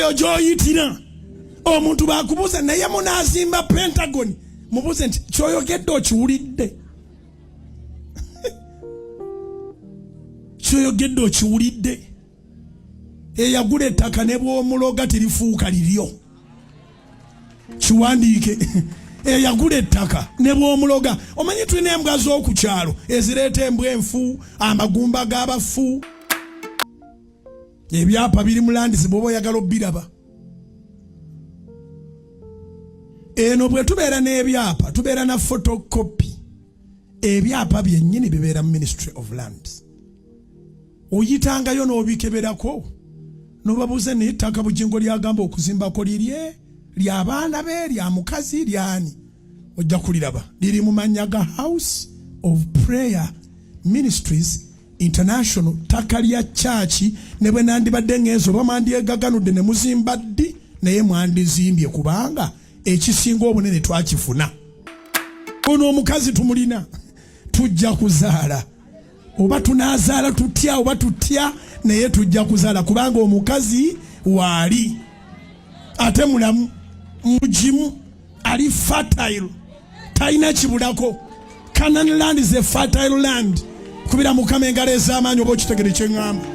Eyo gy'oyitira omuntu bakubuuza naye munaazimba Pentagon, mubuuze nti kyoyogedde okiwulidde? Kyoyogedde okiwulidde? Eyagula ettaka ne bw'omuloga tirifuuka liryo. Kiwandiike, eyagula ettaka ne bw'omuloga. Omanyi tulina embwa z'oku kyalo ezireeta embwa enfu, amagumba g'abafu. Ebyapa biri mu landizi bw'oba oyagala obiraba. Eno bwe tubeera n'ebyapa tubeera na photocopy. Ebyapa byennyini bibeera mu Ministry of Lands. Oyitangayo n'obikeberako n'obabuuza, naye ettaka Bugingo lyagamba okuzimbako lirye, ly'abaana be, lya mukazi, lyani? Ojja kuliraba liri mu mannya ga House of Prayer Ministries International, ttaka lya kyaki. Ne bwe nandibadde ngenze oba mwandyegaganudde ne muzimba ddi, naye mwandizimbye, kubanga ekisinga obunene twakifuna. Ono omukazi tumulina, tujja kuzaala, oba tunaazaala tutya oba tutya, naye tujja kuzaala, kubanga omukazi waali ate mulamu, mugimu, ali fertile, talina kibulako. Canaan land is a fertile land. Kubira Mukama engalo ez'amaanyi oba okitegere kyeŋŋamba.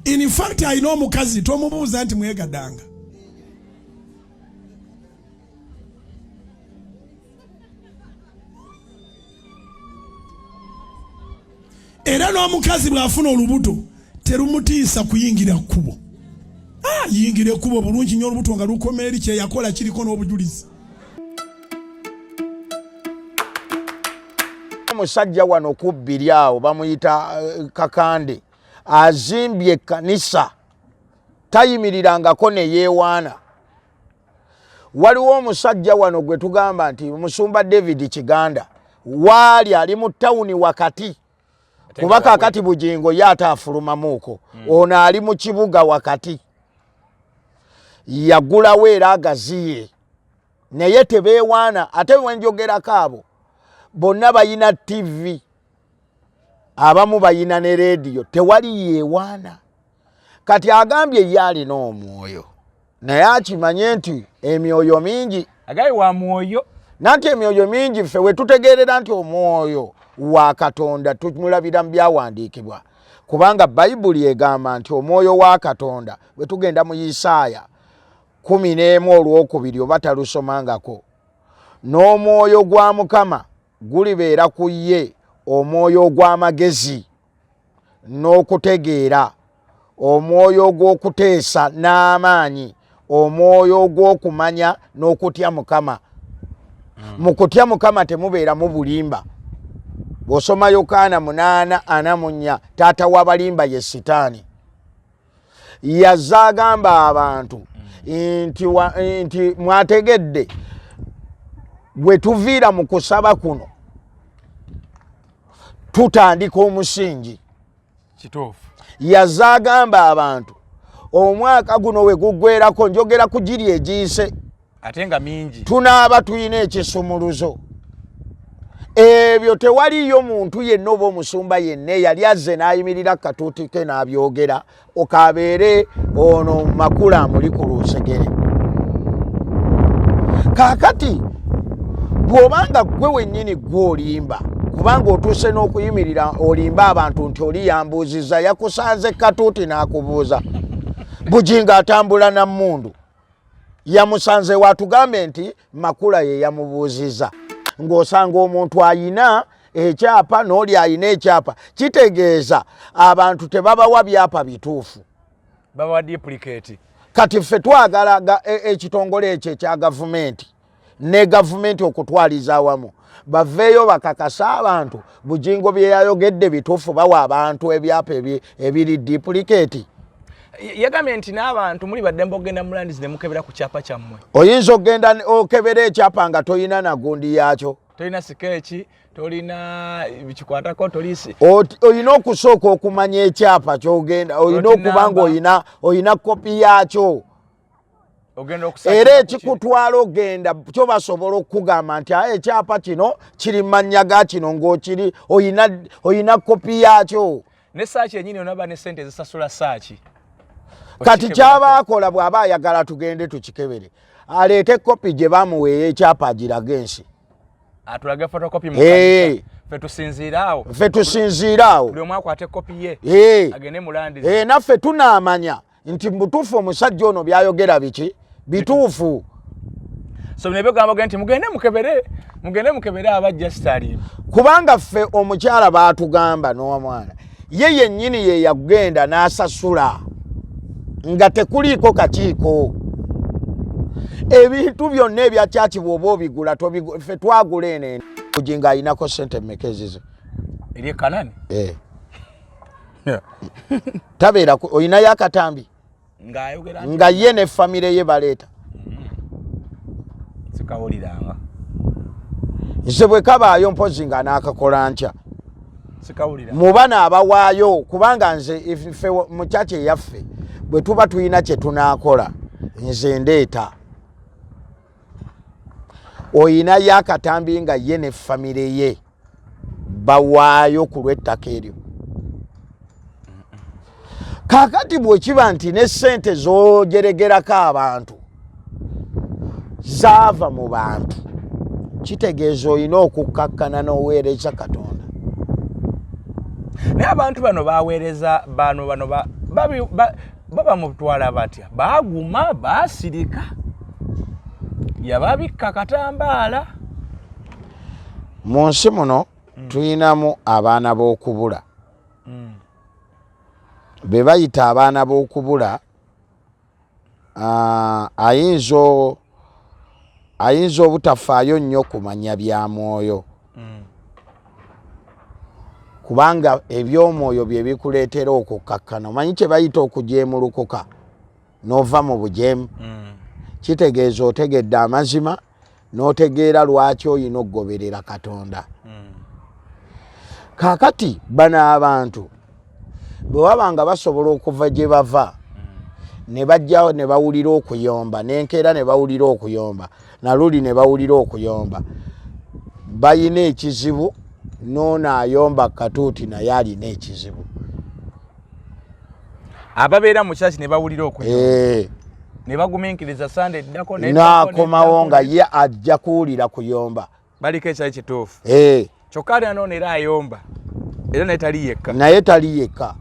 In fact, alina omukazi, tomubuuza nti mwegadanga. Era n'omukazi bw'afuna olubuto terumutiisa kuyingira kkubo. Yingira ekkubo bulungi nnyo, olubuto nga lukoma eri, kyeyakola kiriko n'obujulizi. Omusajja wano ku bbiri awo bamuyita Kakande, azimbye ekkanisa, tayimirirangako ne yeewaana. Waliwo omusajja wano gwe tugamba nti Musumba David Kiganda, waali ali mu tawuni wakati, kuba kakati Bugingo ye ate afulumamuuko. Ono ali mu kibuga wakati, yagulawo era agaziye, naye tebeewaana. Ate wenjogerako abo bonna bayina TV, abamu bayina ne rediyo, tewali yeewaana. Kati agambye ye alina omwoyo, naye akimanye nti emyoyo mingi. Agaye wa mwoyo. Nanti emyoyo mingi, ffe we tutegeerera nti omwoyo wa Katonda tumulabira mu byawandiikibwa, kubanga Bayibuli egamba nti omwoyo wa Katonda, bwe tugenda mu Isaaya 11 olwokubiri, oba talusomangako, n'omwoyo gwa Mukama gulibeera ku ye, omwoyo ogw'amagezi n'okutegeera, omwoyo ogw'okuteesa n'amaanyi, omwoyo ogw'okumanya n'okutya Mukama. Mu kutya Mukama temubeeramu bulimba. Bw'osoma Yokaana 8:44, taata w'abalimba ye Sitaani. Yazze agamba abantu nti mwategedde bwe tuviira mu kusaba kuno tutandika omusingi. Kituufu. Yazze agamba abantu omwaka guno we guggwerako, njogera ku giri egiyise, ate nga mingi, tunaaba tulina ekisumuluzo. Ebyo tewaliyo muntu yenna oba omusumba yenna eyali azze n'ayimirira katuuti ke n'abyogera, okabeere ono Makula amuli ku lusegere. Kaakati bw'obanga ggwe wennyini ggwe olimba, kubanga otuuse n'okuyimirira olimba abantu nti oli yambuuzizza, yakusanze katuuti n'akubuuza. Bugingo atambula na mmundu, yamusanze watugambe nti Makula ye yamubuuziza. Ng'osanga omuntu ayina ekyapa n'oli ayina ekyapa, kitegeeza abantu tebabawa byapa bituufu, babawa duplicate. Kati ffe twagala ekitongole ekyo ekya gavumenti ne gavumenti okutwaliza awamu baveeyo bakakasa abantu Bugingo bye yayogedde bituufu, bawa abantu ebyapa ebiri duplicate. Yagambye nti n'abantu muli baddembe okugenda mu landizi ne mukebera ku kyapa kyammwe. Oyinza okugenda okebera ekyapa nga toyina nagundi yaakyo, tolina sikeeki, tolina bikikwatako, tolisi. Olina okusooka okumanya ekyapa kyogenda, olina okuba nga olina kopi yaakyo, era ekikutwala ogenda kyo basobola okukugamba nti aye ekyapa kino kiri mannya ga kino, ng'okiri oyina kopi yaakyo. Ne saaki yenyini onaba ne sente ezisasula saaki. Kati kyaba akola bw'aba ayagala tugende tukikebere, aleete kopi gye bamuwa ey'ekyapa agirage ensi. Atulage photocopy mu kanisa. Ffe tusinziire awo. Ffe tusinziire awo. Buli omu akwate kopi ye. Agende mu land. Naffe tunaamanya nti mubutuufu omusajja ono byayogera biki bituufu. So bino ebyogamba nti mugende mukebere, mugende mukebere aba just ali. Kubanga ffe omukyala baatugamba n'omwana ye yennyini ye yagenda n'asasula nga tekuliiko kakiiko. Ebintu byonna ebya kyaki bw'oba obigula tobigula, ffe twagula eno eno nga alinako ssente mmeka ezize? Eri e Kanani? Tabeera olinayo akatambi nga ye ne famire ye baleeta. Sikawuliranga. Nze bwe kabaayo mpozi nga n'akakola nkya. Mu bano abawaayo, kubanga nze ffe mu kyaki eyaffe bwe tuba tulina kye tunaakola nze ndeeta. Oyinayo akatambi nga ye ne famire ye bawaayo ku lw'ettaka eryo. Kaakati bwe kiba nti ne ssente z'ojeregerako abantu zaava mu bantu, kitegeeza olina okukkakkana n'oweereza Katonda. Naye abantu bano baweereza bano bano babamutwala batya? Baaguma, baasirika, yababikka katambaala. Mu nsi muno tulinamu abaana b'okubula. Be bayita abaana b'okubula, ayinza obutafaayo nnyo kumanya bya mwoyo. Kubanga eby'omwoyo bye bikuleetera okukkakkana. Omanyi kye bayita okujeemulukuka n'ova mu bujeemu? Kitegeeza otegedde amazima n'otegeera lwaki olina okugoberera Katonda. Kaakati bano abantu bwe baba nga basobola okuva gye bava ne bajja ne bawulira okuyomba, n'enkeera ne bawulira okuyomba, naluli ne bawulira okuyomba, balina ekizibu. N'ono ayomba katuuti naye alina ekizibu. Ababeera mu kyaki ne bawulira okuyomba ne bagumiikiriza Sande eddako n'akomawo nga ye ajja kuwulira kuyomba. Baliko ekyali kituufu. Kyokka ali anoona era ayomba, era naye tali yekka. Naye tali yekka.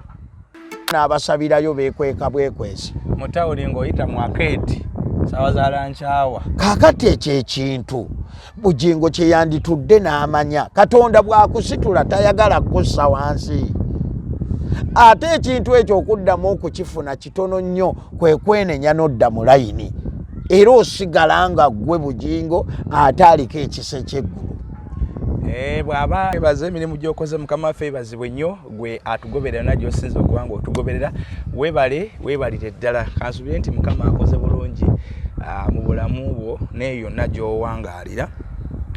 N'abasabirayo beekweka bwekwesi. Mu tawuni ng'oyita mu akeeti saawa za lankyawa. Kaakati ekyo ekintu Bugingo kye yanditudde n'amanya Katonda bw'akusitula tayagala kukussa wansi. Ate ekintu ekyo okuddamu okukifuna kitono nnyo, kwe kwenenya n'odda mu layini, era osigala nga ggwe Bugingo ate aliko ekisa ky'eggulu. Bw'aba ebaza emirimu gy'okoze, Mukama waffe ebazibwe nnyo, gwe atugoberera na gy'osinza okuba nga otugoberera. Weebale, weebalire ddala. Kansubire nti Mukama akoze bulungi mu bulamu bwo n'eyo yonna gy'owangaalira,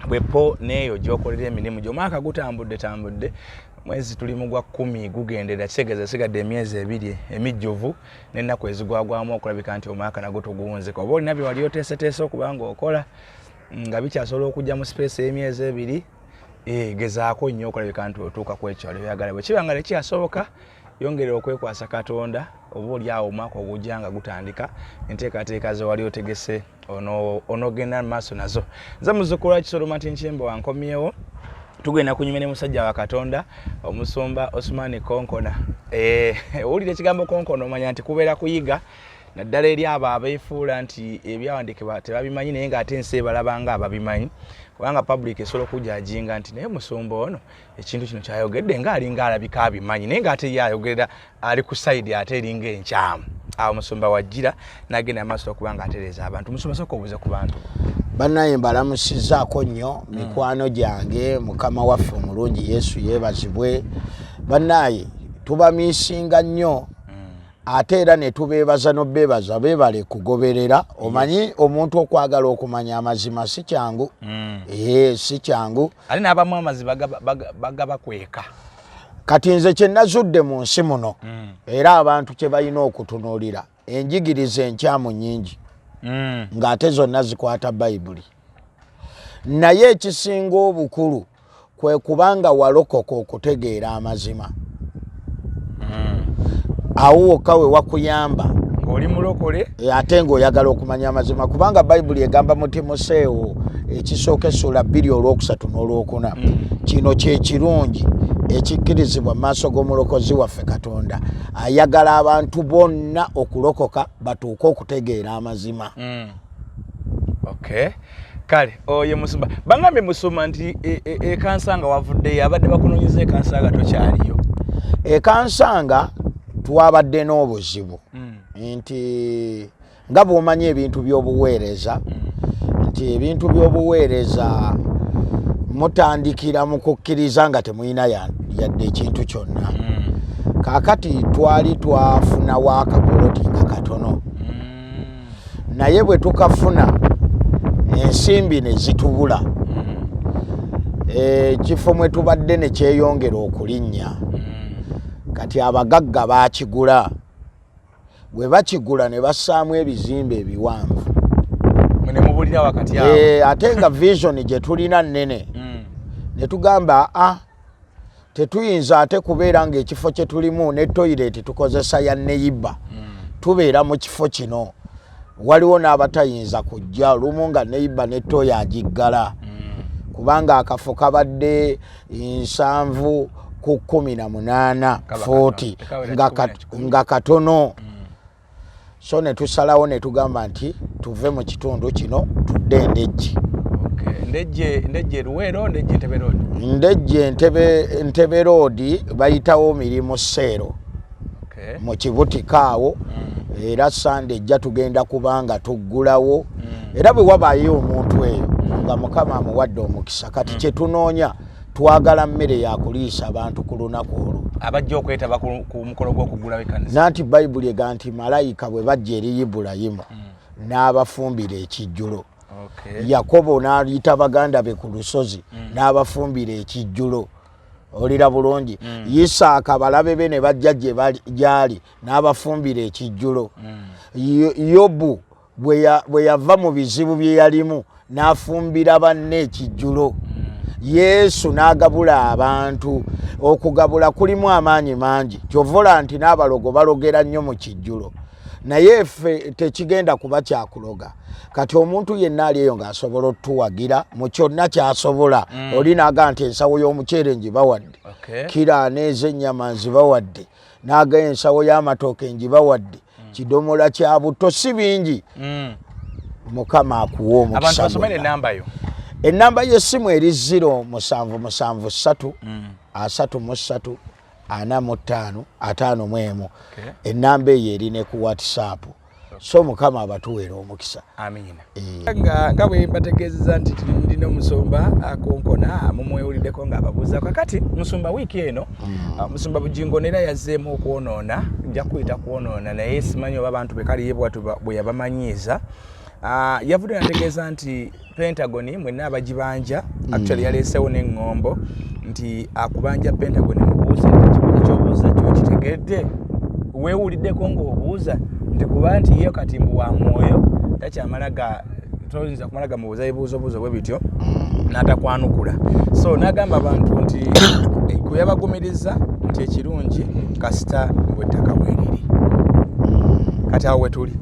bwepo n'eyo gy'okolera emirimu gyo. Omwaka gutambudde tambudde, mwezi tuli mu gwa 10 gugendera, kitegeeza esigadde emyezi 2 emijjuvu n'ennaku ezigwagwamu okulabika nti omwaka nagwo tuguwunzika. Oba olina bye wali oteeseteese okuba ng'okola nga bikyasobola okujja mu space y'emyezi 2, gezaako nnyo okulabika nti otuuka ku ekyo wali oyagala. Bwe kiba nga tekyasoboka, yongera okwekwasa Katonda, oba oli awo omwaka ogujja nga gutandika enteekateeka ze wali otegese onogenda mu maaso nazo. Nze muzzukulu wa Kisolo Martin Kyembo wankomyewo, tugenda kunyumya ne musajja wa Katonda omusumba Osumani Konkona. Owulira ekigambo konkona omanya nti kubeera kuyiga, naddala eri abo abeefuula nti ebyawandiikibwa tebabimanyi naye ng'ate ensi ebalaba nga ababimanyi, kubanga public esobola okujajinga nti naye musumba ono ekintu kino kyayogedde ng'alinga alabika abimanyi, naye ng'ate ye ayogerera ali ku sayidi ate eringa enkyamu. Awo musumba wajjira n'agenda maaso okuba ng'atereeza abantu. Musumba, sooka obuuze ku bantu. Bannaye mbalamusizaako nnyo mikwano gyange. Mukama waffe omulungi Yesu yeebazibwe. Bannaye tubamiisinga nnyo, ate era ne tubeebaza n'obeebaza, beebale kugoberera. Omanyi omuntu okwagala okumanya amazima si kyangu. Si kyangu. Ate n'abamu amazima bagabakweka. Kati nze kye nazudde mu nsi muno, era abantu kye balina okutunuulira, enjigiriza enkyamu nnyingi ng'ate zonna zikwata Bayibuli, naye ekisinga obukulu kwe kubanga walokoka okutegeera amazima. Awo wokka we wakuyamba ng'oli mulokole. Ate ng'oyagala okumanya amazima, kubanga Bayibuli egamba mu Timoseewo ekisooka essula 2 olwokusatu n'olwokuna, kino kye kirungi ekikkirizibwa mu maaso g'omulokozi waffe Katonda, ayagala abantu bonna okulokoka batuuke okutegeera amazima. Okay, kale oyo musumba bangambye musumba nti ekansanga wavuddeyo, abadde bakunoonyeza ekansanga tokyaliyo. Ekansanga twabadde n'obuzibu nti nga bw'omanyi ebintu by'obuweereza, nti ebintu by'obuweereza mutandikira mu kukkiriza nga temulina yadde ekintu kyonna. Kaakati twali twafunawo akapoloti nga katono, naye bwe tukafuna ensimbi ne zitubula, ekifo mwe tubadde ne kyeyongera okulinnya. Kati abagagga baakigula, bwe bakigula ne bassaamu ebizimbe ebiwanvu. Ne mubulira wakati awo. Ate nga vision gye tulina nnene, ne tugamba a tetuyinza ate kubeera ng'ekifo kye tulimu ne toyireti tukozesa ya neighbour. Tubeera mu kifo kino, waliwo n'abatayinza kujja olumu nga neighbour ne toilet agiggala, kubanga akafo kabadde 7 ku 18 Kaba 40 katono. Tekawera nga 10 na 100. Nga katono. So ne tusalawo ne tugamba nti tuve mu kitundu kino tudde Endejje. Okay. Ndejje Luweero, Ndejje Entebbe Road? Ndejje Entebbe Road, bayitawo Mirimu Seero. Mu Kibutika awo. Era Sande ejja tugenda kubanga tuggulawo, era bwe wabaayo omuntu eyo nga Mukama amuwadde omukisa. Kati kyetunoonya, twagala mmere yakuliisa abantu ku lunaku olwo. Abajja okwetaba ku mukolo gw'okuggulawo ekkanisa. Nanti Bayibuli ega nti malayika bwe bajja eri Ibulayimu n'abafumbira ekijjulo. Yakobo n'ayita baganda be ku lusozi n'abafumbira ekijjulo. Olira bulungi? Isaaka balabe be ne bajja gye gyali n'abafumbira ekijjulo. Yobu bwe yava mu bizibu bye yalimu n'afumbira banne ekijjulo. Yesu n'agabula abantu. Okugabula kulimu amaanyi mangi, kyovola nti n'abalogo balogera nnyo mu kijjulo, naye ffe tekigenda kuba kyakuloga. Kati omuntu yenna ali eyo ng'asobola otuwagira mu kyonna kyasobola, oli n'agaa nti ensawo y'omuceere ngibawadde, kiro ana ez'ennyama nzibawadde, n'aga ensawo y'amatooke ngibawadde, kidomola kya buto, si bingi. Mukama akuwa Abantu omukisa basomere gwonna. Enamba yo. Enamba y'essimu eri 0773 33 45 51. Enamba eyo eri ne ku WhatsApp. So Mukama abatuweera omukisa. Amiina. Eh. Nga bwe mbategeezeza nti ndina omusumba akonkona, mumwewuliddeko ng'ababuuza. Kakati musumba, wiiki eno musumba Bugingo neera yazzeemu okwonoona, nja kuyita kwonoona, naye simanyi oba abantu bekaliye bwatu bwe yabamanyiiza. Yavudde nategeeza nti Pentagon mwenna abagibanja, actually yaleesewo n'eŋŋombo nti akubanja Pentagon mubuuze nti ekibuuzo ky'obuuza kyokitegedde, weewuliddeko ng'obuuza nti kuba nti ye kati mbu wa mwoyo, takyamala ga toyinza kumala gamubuuza ebibuuzobuuzo bwe bityo n'atakwanukula. So n'agamba abantu nti kwe yabagumiriza nti ekirungi kasita bwettaka weeriri. Kati awo wetuli,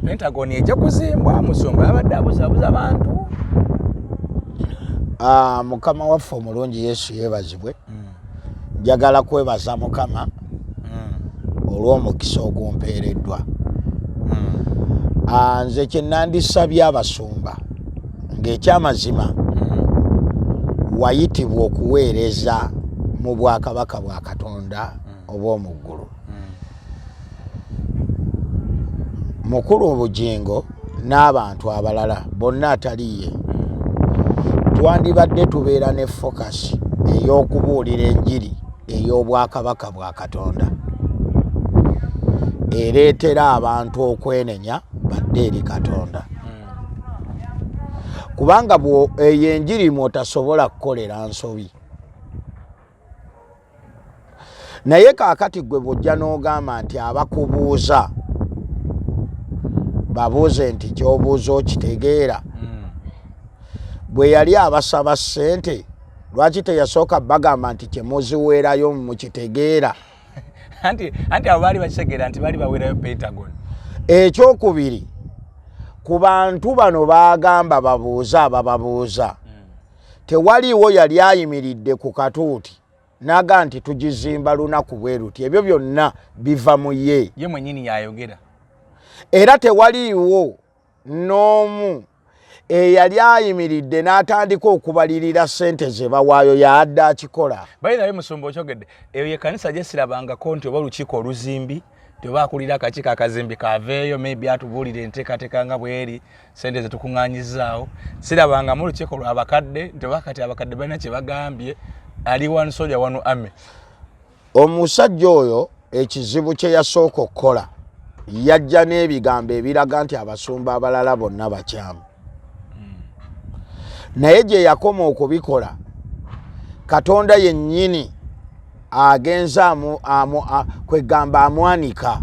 Pentagon ejja kuzimbwa. Musumba yabadde abuzabuza abantu. Ah, Mukama waffe omulungi Yesu yeebazibwe. Njagala kwebaza Mukama olw'omukisa ogumpeereddwa. Ah, nze kye nandisabye abasumba, ng'ekyamazima wayitibwa okuweereza mu bwakabaka bwa Katonda obw'omu ggulu, mukulu Obugingo n'abantu abalala bonna atali ye, twandibadde tubeera ne focus ey'okubuulira enjiri ey'obwakabaka bwa Katonda ereetera abantu okwenenya badde eri Katonda, kubanga eyo enjiri mwotasobola kukolera nsobi. Naye kaakati gwe bw'ojja n'ogamba nti abakubuuza babuuze nti kyobuuza okitegeera, bwe yali abasaba ssente lwaki teyasooka bagamba nti kyemuziweerayo mukitegeera? Anti abo baali bakitegeera nti baali baweerayo Pentagon. Ekyokubiri, ku bantu bano baagamba babuuza abababuuza, tewaliiwo yali ayimiridde ku katuuti naga nti tugizimba lunaku bwe luti. Ebyo byonna biva mu ye. Ye mwennyini yayogera. Era tewaliiwo n'omu eyali ayimiridde n'atandika okubalirira ssente ze bawaayo, yadde akikola. Bayinaye musumba, okyogedde, eyo ye kanisa gye sirabangako nti oba olukiiko oluzimbi nti oba akulira akakiiko akazimbi kaveeyo maybe atubuulire enteekateeka nga bweri, sente zetukuŋŋaanyizaawo. Sirabangamu olukiiko lwabakadde nti oba kati abakadde balina kye bagambye, ali one soldier one army. Omusajja oyo ekizibu kye yasooka okukola, yajja n'ebigambo ebiraga nti abasumba abalala bonna bakyamu, naye gye yakoma okubikola, Katonda yennyini agenza kwegamba amwanika,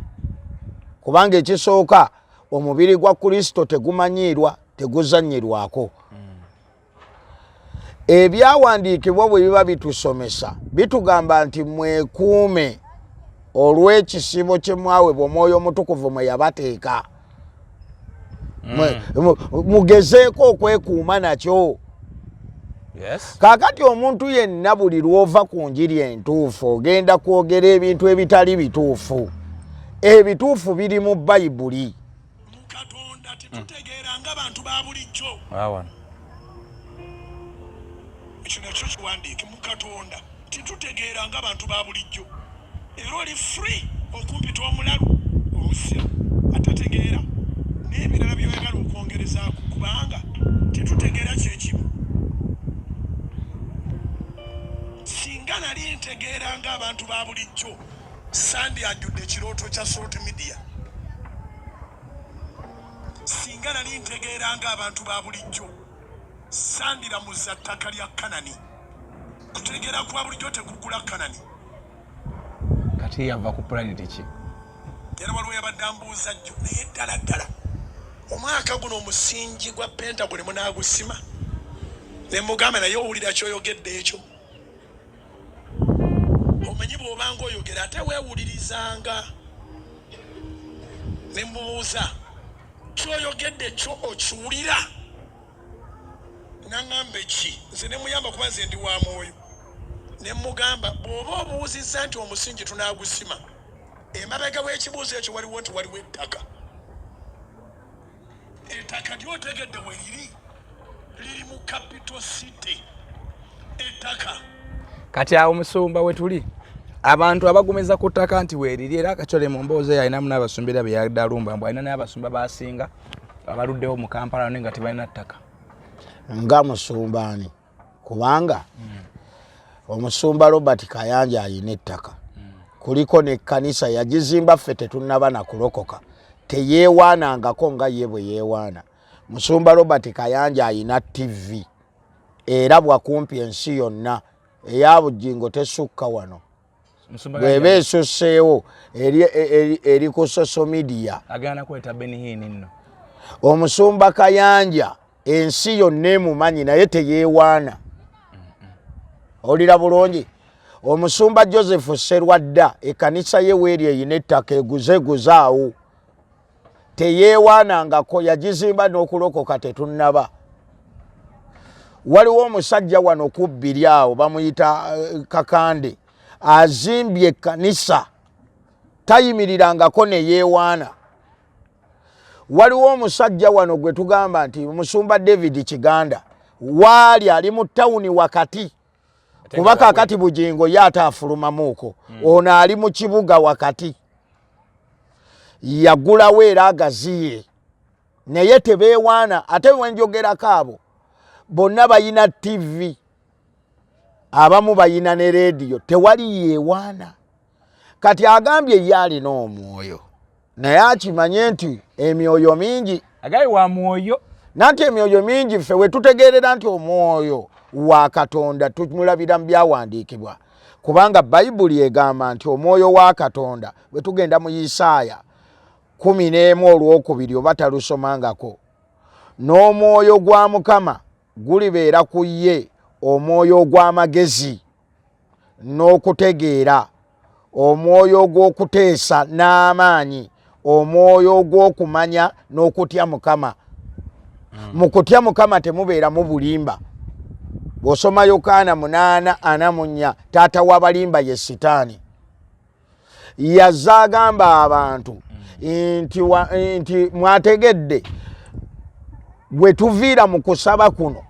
kubanga ekisooka omubiri gwa Kristo tegumanyiirwa, teguzanyirwako. Ebyawandiikibwa bwe biba bitusomesa, bitugamba nti mwekuume olw'ekisibo kye mwaweebwa Omwoyo Omutukuvu mwe yabateeka. Mugezeeko okwekuuma nakyo. Kaakati omuntu yenna buli lw'ova ku njiri entuufu ogenda kwogera ebintu ebitali bituufu. Ebituufu biri mu Bayibuli. Katonda tetutegeera nga bantu ba bulijjo. Ekyo nakyo kiwandiike. Mu Katonda tetutegeera nga bantu ba bulijjo, era oli free okumpita omulalu, omusiru, atategeera n'ebirala byoyagala okwongerezaako, kubanga tetutegeera kyekimu. Singa nali ntegeera ng'abantu ba bulijjo, sandyanjudde ekirooto kya Salt Media. Singa nali ntegeera ng'abantu ba bulijjo, sandiramuza ttaka lya Kanani. Kutegeera kwa bulijjo tekugula Kanani. Kati yava ku planet ki? Era waliwo yabadde ambuuza jjo, naye ddala ddala omwaka guno omusingi gwa Pentagon munaagusima? Ne mugamba, naye owulira kyoyogedde ekyo? Omanyi bw'obanga oyogera ate weewulirizanga. Ne mubuuza, kyoyogedde kyo okiwulira? Naŋŋamba eki? Nze ne muyamba kuba nze ndi wa mwoyo. Ne mugamba, bw'oba obuuzizza nti omusingi tunaagusima, emabega w'ekibuuzo ekyo waliwo nti waliwo ettaka. Ettaka lyotegedde we liri, liri mu Capital City. Ettaka Kati awo musumba wetuli, abantu abagumiza ku ttaka nti weeriri, era akacole mu mboozi eyo alinamu n'abasumba, era beyadalumba mbu alina n'abasumba basinga abaluddewo mu Kampala naye nga tebalina ttaka. Nga musumbaani? Kubanga omusumba Robert Kayanja alina ettaka, kuliko n'ekkanisa yagizimba ffe tetunnaba na kulokoka, teyeewaanangako nga ye bwe yeewaana. Musumba Robert Kayanja alina TV era bwakumpi ensi yonna, eya Bujjingo tesukka wano, bw'eba esusseewo eri ku social media. Agenda kweta Benihini nno. Omusumba Kayanja ensi yonna emumanyi, naye teyeewaana. Olira bulungi. Omusumba Joseph Serwadda ekkanisa ye weeri eyina ettaka, eguzeguzaawo, teyeewaanangako, yagizimba n'okulokoka tetunnaba. Waliwo omusajja wano ku bbiri awo bamuyita Kakande, azimbye ekkanisa, tayimirirangako ne yeewaana. Waliwo omusajja wano gwe tugamba nti omusumba David Kiganda, waali ali mu tawuni wakati, kuba kakati Bugingo ye ate afulumamuuko. Ono ali mu kibuga wakati, yagulawo era agaziye, naye tebeewaana. Ate wenjogerako abo bonna bayina TV, abamu bayina ne rediyo, tewali yeewaana. Kati agambye ye alina omwoyo, naye akimanye nti emyoyo mingi. Agaye wa mwoyo. Nanti emyoyo mingi. Ffe we tutegeerera nti omwoyo wa Katonda tumulabira mu byawandiikibwa, kubanga Bayibuli egamba nti omwoyo wa Katonda, bwe tugenda mu Isaaya 11 olwokubiri, oba talusomangako, n'omwoyo gwa Mukama gulibeera ku ye, omwoyo ogw'amagezi n'okutegeera. Omwoyo ogw'okuteesa n'amaanyi, omwoyo ogw'okumanya n'okutya Mukama. Mu kutya Mukama temubeeramu bulimba. Bw'osoma Yokaana 8:44, taata w'abalimba ye Sitaani. Yazze agamba abantu nti mwategedde bwe tuviira mu kusaba kuno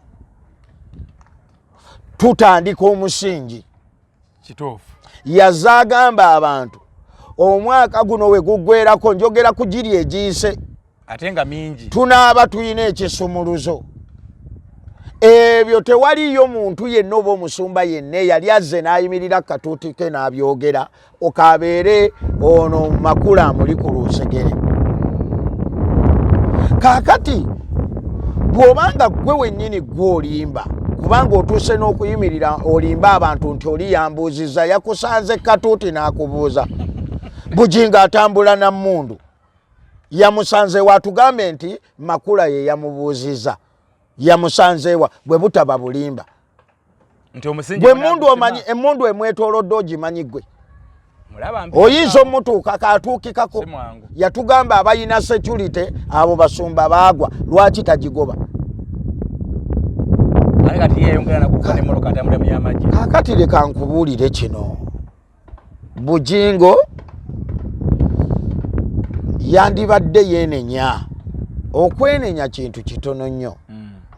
tutandika omusingi. Kituufu. Yazze agamba abantu omwaka guno we guggwerako, njogera ku giri egiyise ate nga mingi, tunaaba tulina ekisumuluzo. Ebyo tewaliyo muntu yenna oba omusumba yenna eyali azze n'ayimirira katuuti ke n'abyogera, okabeere ono Makula amuli ku lusegere. Kaakati bw'obanga ggwe wennyini ggwe olimba, kubanga otuuse n'okuyimirira olimba abantu nti oli yambuuzizza, yakusanze katuuti n'akubuuza. Bugingo atambula na mmundu, yamusanze wa? Tugambe nti Makula ye yamubuuzizza, yamusanzeewa? Bwe butaba bulimba. Nti omusingi Gwe emundu omanyi, emundu emwetoolodde ogimanyi gwe? Oyinza omutuukako atuukikako? Yatugamba abalina security abo basumba baagwa, lwaki tagigoba? Kakati leka nkubuulire kino, Bujingo yandibadde yeenenya. Okwenenya kintu kitono nnyo.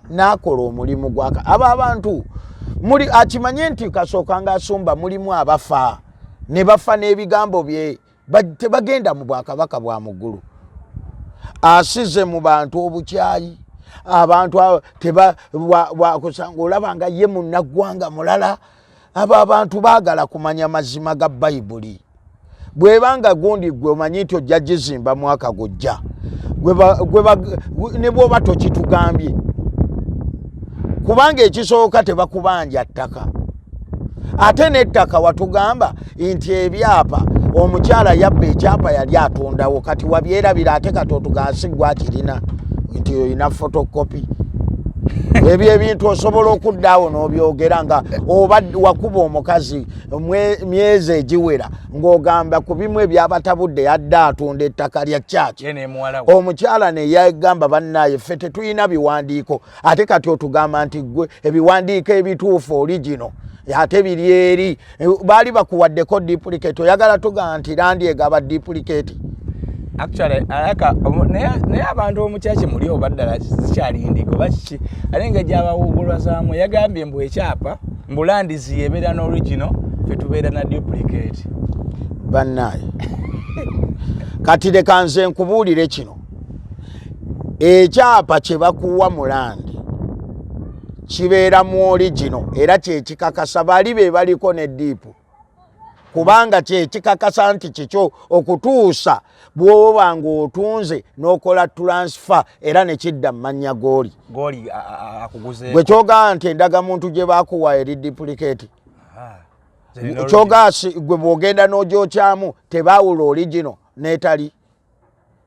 N'akola omulimu gwaka abo abantu muli akimanye nti kasooka nga asumba mulimu abafa ne bafa n'ebigambo bye, tebagenda mu bwakabaka bwa muggulu. Asize mu bantu obukyayi, abantu tebwakusanga olaba nga ye munnaggwanga mulala. Abo abantu baagala kumanya mazima ga Bayibuli. Bwebanga gundi gwe omanyi nti ojja gizimba mwaka gujja, ne bwoba tokitugambye, kubanga ekisooka tebakubanja ttaka, ate n'ettaka watugamba nti ebyapa omukyala yabba ekyapa yali atundawo, kati wabyerabira, ate kati otugamba si gwe akirina nti olina photocopy. Ebyo ebintu osobola okuddaawo n'obyogera nga oba wakuba omukazi myezi egiwera ng'ogamba ku bimu ebyabatabudde yadde atunda ettaka lya kyaki, omukyala neyagamba bannaaye ffe tetulina biwandiiko, ate kati otugamba nti gwe ebiwandiiko ebituufu oli gino ate biri eri, baali bakuwaddeko duplicate. Oyagala tugamba nti land egaba duplicate? Actually alaka naye abantu omukyaki muli oba ddala zikyali ndiga oba kiki, ate engeri gyabawugulwazaamu yagambye mbu ekyapa mbu landizi yebeera n'original, fe tubeera na duplicate. Bannaaye, kati leka nze nkubuulire kino, ekyapa kye bakuwa mu land kibeera mu original era kyekikakasa bali be baliko ne dupe, kubanga kyekikakasa nti kikyo okutuusa bw'oba ng'otunze n'okola transfer era nekidda mu mannya g'oli. Goli akuguze. Gwe kyogamba nti endagamuntu gye bakuwa eri duplicate, kyogamba gwe bw'ogenda n'ogyokyamu tebaawula original n'etali.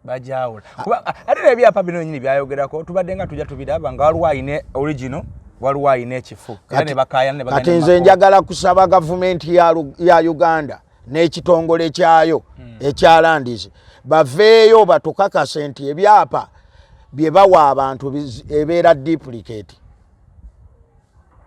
Bajawula kuba ate n'ebyapa bino nyini byayogerako tubadde nga tujja tubiraba nga waliwo ayina original, waliwo ayina ekifu, era ne bakaayana ne Kati bagenda nze mu njagala kusaba gavumenti ya Uganda n'ekitongole kyayo ekya lands baveeyo batukakase nti ebyapa bye bawa abantu ebeera duplicate.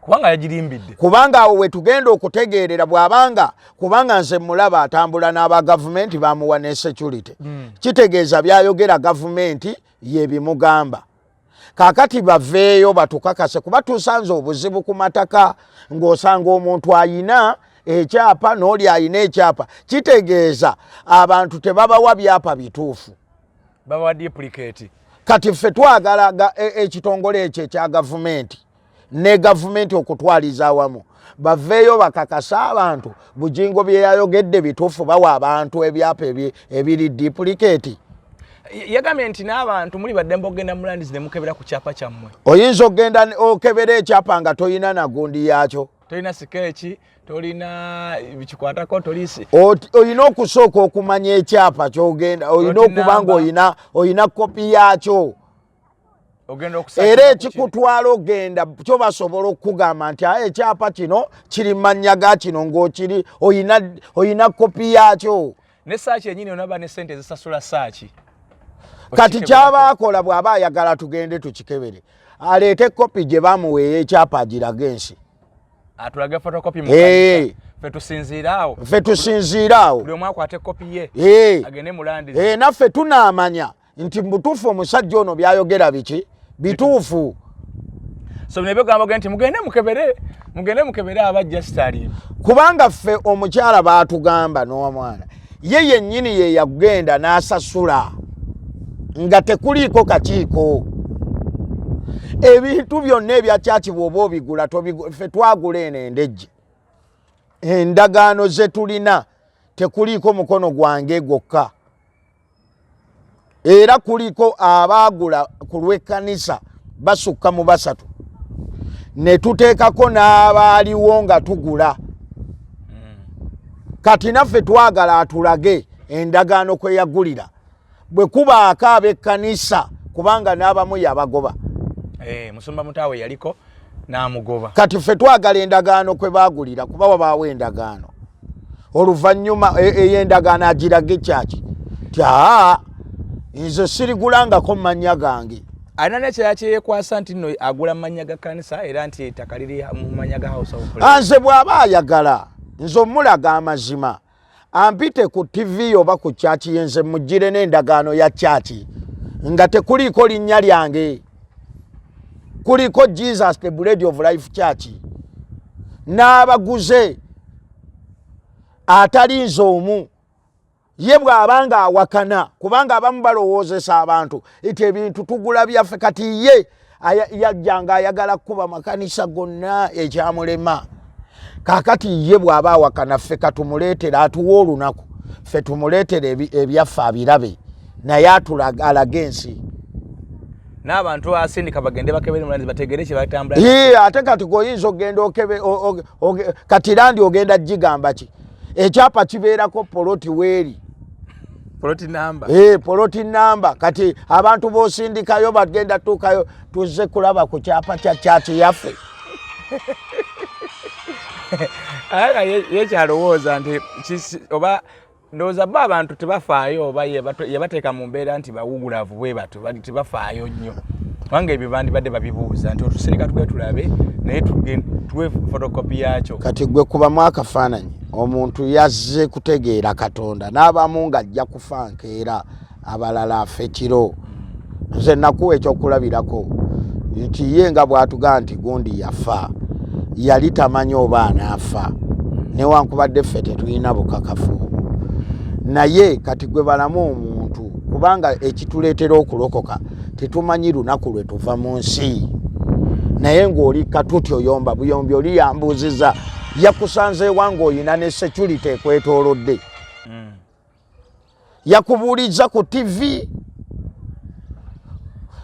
Kubanga yagirimbidde. Kubanga awo wetugenda okutegeerera bw'abanga, kubanga nze mulaba atambula n'aba gavumenti bamuwa ne security, kitegeeza byayogera gavumenti yebimugamba. Kaakati baveeyo batukakase, kuba tusanze obuzibu ku mataka ng'osanga omuntu ayina ekyapa n'oli ayina ekyapa, kitegeeza abantu tebabawa byapa bituufu. Babawa duplicate. Kati ffe twagala ekitongole ekyo ekya gavumenti ne gavumenti okutwaliza awamu baveeyo bakakasa abantu Bujingo bye yayogedde bituufu, bawa abantu ebyapa ebiri duplicate. Yagambye nti n'abantu muli baddembe okugenda mu landizi ne mukebera ku kyapa kyammwe. Oyinza okugenda okebera ekyapa nga toyina nagundi yakyo. Tolina sikeeki, tolina bikikwatako, tolisi. Olina okusooka okumanya ekyapa kyogenda, olina okuba nga olina kopi yakyo. Era ekikutwala ogenda kyo basobola okukugamba nti aye ekyapa kino kiri mannya ga kino ng'okiri oyina kopi yaakyo. Ne saaki yenyini onaba ne sente ezisasula saaki. Kati kyaba akola bw'aba ayagala tugende tukikebere, aleete kopi gye bamuwa ey'ekyapa agirage ensi. Atulage photocopy mu kanisa. Ffe tusinziire awo. Ffe tusinziire awo. Buli omu akwate kopi ye. Agende mu land. Naffe tunaamanya nti mubutuufu omusajja ono byayogera biki bituufu. So bino ebyogamba nti mugende mukebere, mugende mukebere aba just ali. Kubanga ffe omukyala baatugamba n'omwana ye yennyini ye yagenda n'asasula nga tekuliiko kakiiko. Ebintu byonna ebya kyaki bw'oba obigula ffe twagula eno endejje. Endagaano ze tulina tekuliiko mukono gwange gwokka, era kuliko abaagula ku lw'ekkanisa basukka mu basatu, ne tuteekako n'abaaliwo nga tugula. Kati naffe twagala atulage endagaano kwe yagulira, bwe kubaako ab'ekkanisa, kubanga n'abamu yabagoba. Musumba Mutaawe yaliko n'amugoba. Kati ffe twagala endagaano kwe baagulira, kuba wabaawo endagaano. Oluvannyuma ey'endagaano agirage kyaki ti aa nze sirigulangako mannya gange. Alina n'ekirala kyeyekwasa nti nno agula mu mannya ga kkanisa, era nti ettaka liri mu mannya ga House of Prayer. Nze bw'aba ayagala nze omulaga amazima, ampite ku TV oba ku kyaki ye, nze mugire n'endagaano ya kyaki nga tekuliiko linnya lyange, kuliko Jesus the Bread of Life Church n'abaguze atali nze omu. Ye bw'aba nga awakana, kubanga abamu balowoozesa abantu nti ebintu tugula byaffe, kati ye yajjanga ayagala kukuba makanisa gonna ekyamulema. Kaakati ye bw'aba awakana, ffe katumuleetera atuwe olunaku, ffe tumuleetere ebyaffe abirabe, naye alage ensi. N'abantu asindika bagende bakebere mulanzi bategere kye batambula. Ate kati gwoyinza okugenda okebe, kati landi ogenda gigamba ki? Ekyapa kibeerako poloti weeri. Poloti namba. Poloti namba. Kati abantu b'osindikayo bagenda tuukayo, tuzze kulaba ku kyapa kya kyaki yaffe. Aya yekyalowooza nti oba ndowooza bo abantu tebafaayo, oba yabateeka mu mbeera nti bawugulavu bwe batyo, bali tebafaayo nnyo, kubanga ebyo bandibadde babibuuza nti otusirika tugende tulabe, naye tuwe photocopy yakyo. Kati gwe kubamu akafaananyi, omuntu yazze kutegeera Katonda n'abamu ng'ajja kufa nkeera, abalala afe kiro. Nze nakuwa ekyokulabirako nti ye nga bw'atugaa nti gundi yafa, yali tamanyi oba anaafa, newankubadde ffe tetulina bukakafu obwo. Naye kati gwe balamu omuntu, kubanga ekituleetera okulokoka tetumanyi lunaku lwe tuva mu nsi, naye ng'oli katuti oyomba buyombi, oli yambuuziza yakusanze ewa ng'olina ne security ekwetoolodde, yakubuuliza ku TV,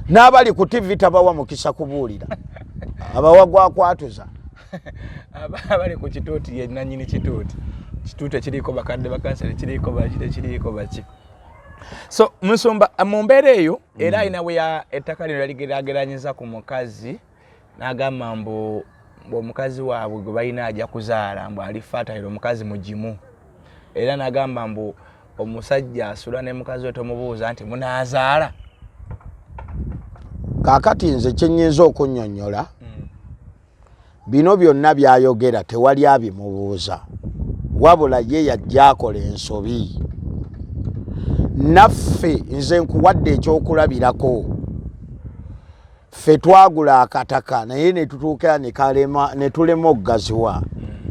n'abali ku TV tabawa mukisa kubuulira, abawa gwakwatuza. Abali ku kituuti ye nannyini kituuti, kituuti ekiriiko bakadde bakansala, ekiriiko baki, tekiriiko baki. So musumba mu mbeera eyo era alina we ettaka lino yaligeraageranyiza ku mukazi, n'agamba mbu omukazi waabwe gwe balina ajja kuzaala, mbu ali fertile, omukazi mugimu, era n'agamba mbu omusajja asula ne mukazi we tomubuuza nti munaazaala. Kaakati nze kyenyinza okunnyonnyola, bino byonna byayogera tewali abimubuuza, wabula ye yajja akola ensobi. Naffe nze nkuwadde ekyokulabirako, ffe twagula akataka naye ne tutuuka ne tulema okugaziwa,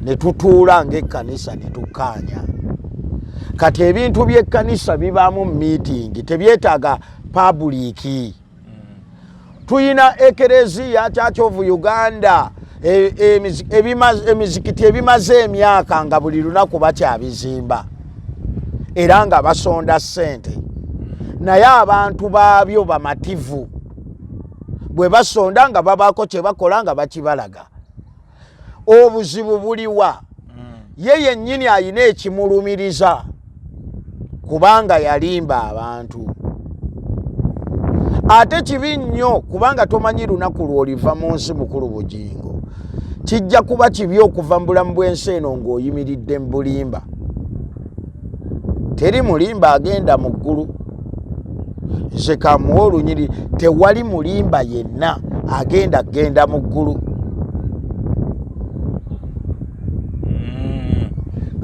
ne tutuula ng'ekkanisa ne tukkaanya. Kati ebintu by'ekkanisa bibaamu miitingi, tebyetaaga public. Tuyina Ekereziya Church of Uganda, emizikiti ebimaze emyaka nga buli lunaku bakyabizimba era nga basonda ssente, naye abantu baabyo bamativu bwe basonda nga babaako kye bakola nga bakibalaga. Obuzibu buliwa? Ye yennyini ayina ekimulumiriza kubanga yalimba abantu. Ate kibi nnyo kubanga tomanyi lunaku lw'oliva mu nsi. Mukulu Bugingo, kijja kuba kibi okuva mu bulamu bw'ensi eno ng'oyimiridde mu bulimba. Teri mulimba agenda mu ggulu. Nze kamuwa olunyiri, tewali mulimba yenna agenda kugenda mu ggulu.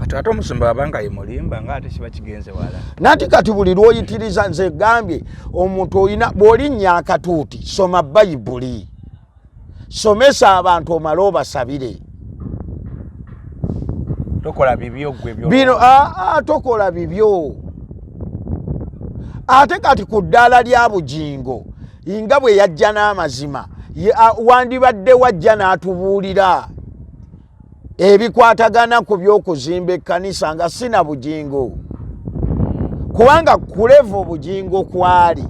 Kati ate omusumba abanga ye mulimba, nga ate kiba kigenze wala. Nanti kati buli lwoyitiriza, nze gambye omuntu olina bw'olinnya akatuuti, soma Bayibuli, somesa abantu, omale obasabire. Tokola bibyo gwe. Bino aa, tokola bibyo. Ate kati ku ddaala lya Bugingo, nga bwe yajja n'amazima, wandibadde wajja n'atubuulira ebikwatagana ku by'okuzimba ekkanisa nga sina Bugingo, kubanga ku level Bugingo kwali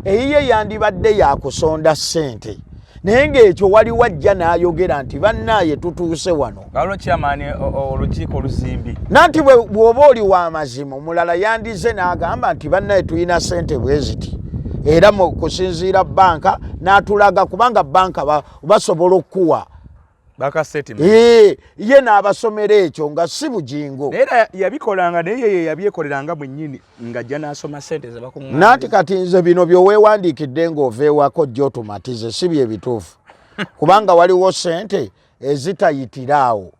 eyiye yandibadde yakusonda ssente, naye ng'ekyo waliwo ajja n'ayogera nti bannaaye tutuuse wano. Waliwo chairman olukiiko oluzimbi. Nanti bw'oba oli wa mazima, omulala yandize n'agamba nti bannaye tulina ssente bwe ziti, era mu kusinziira banka n'atulaga, kubanga banka basobola okukuwa baka statement. Ye n'abasomera ekyo nga si Bugingo. Naye era yabikolanga, naye ye yabyekoleranga mwennyini ng'ajja n'asoma ssente ze bakuŋŋaanyiza. Nanti kati nze bino byoweewandiikidde ng'ova ewako jjo otumatize si bye bituufu, kubanga waliwo ssente ezitayitira awo,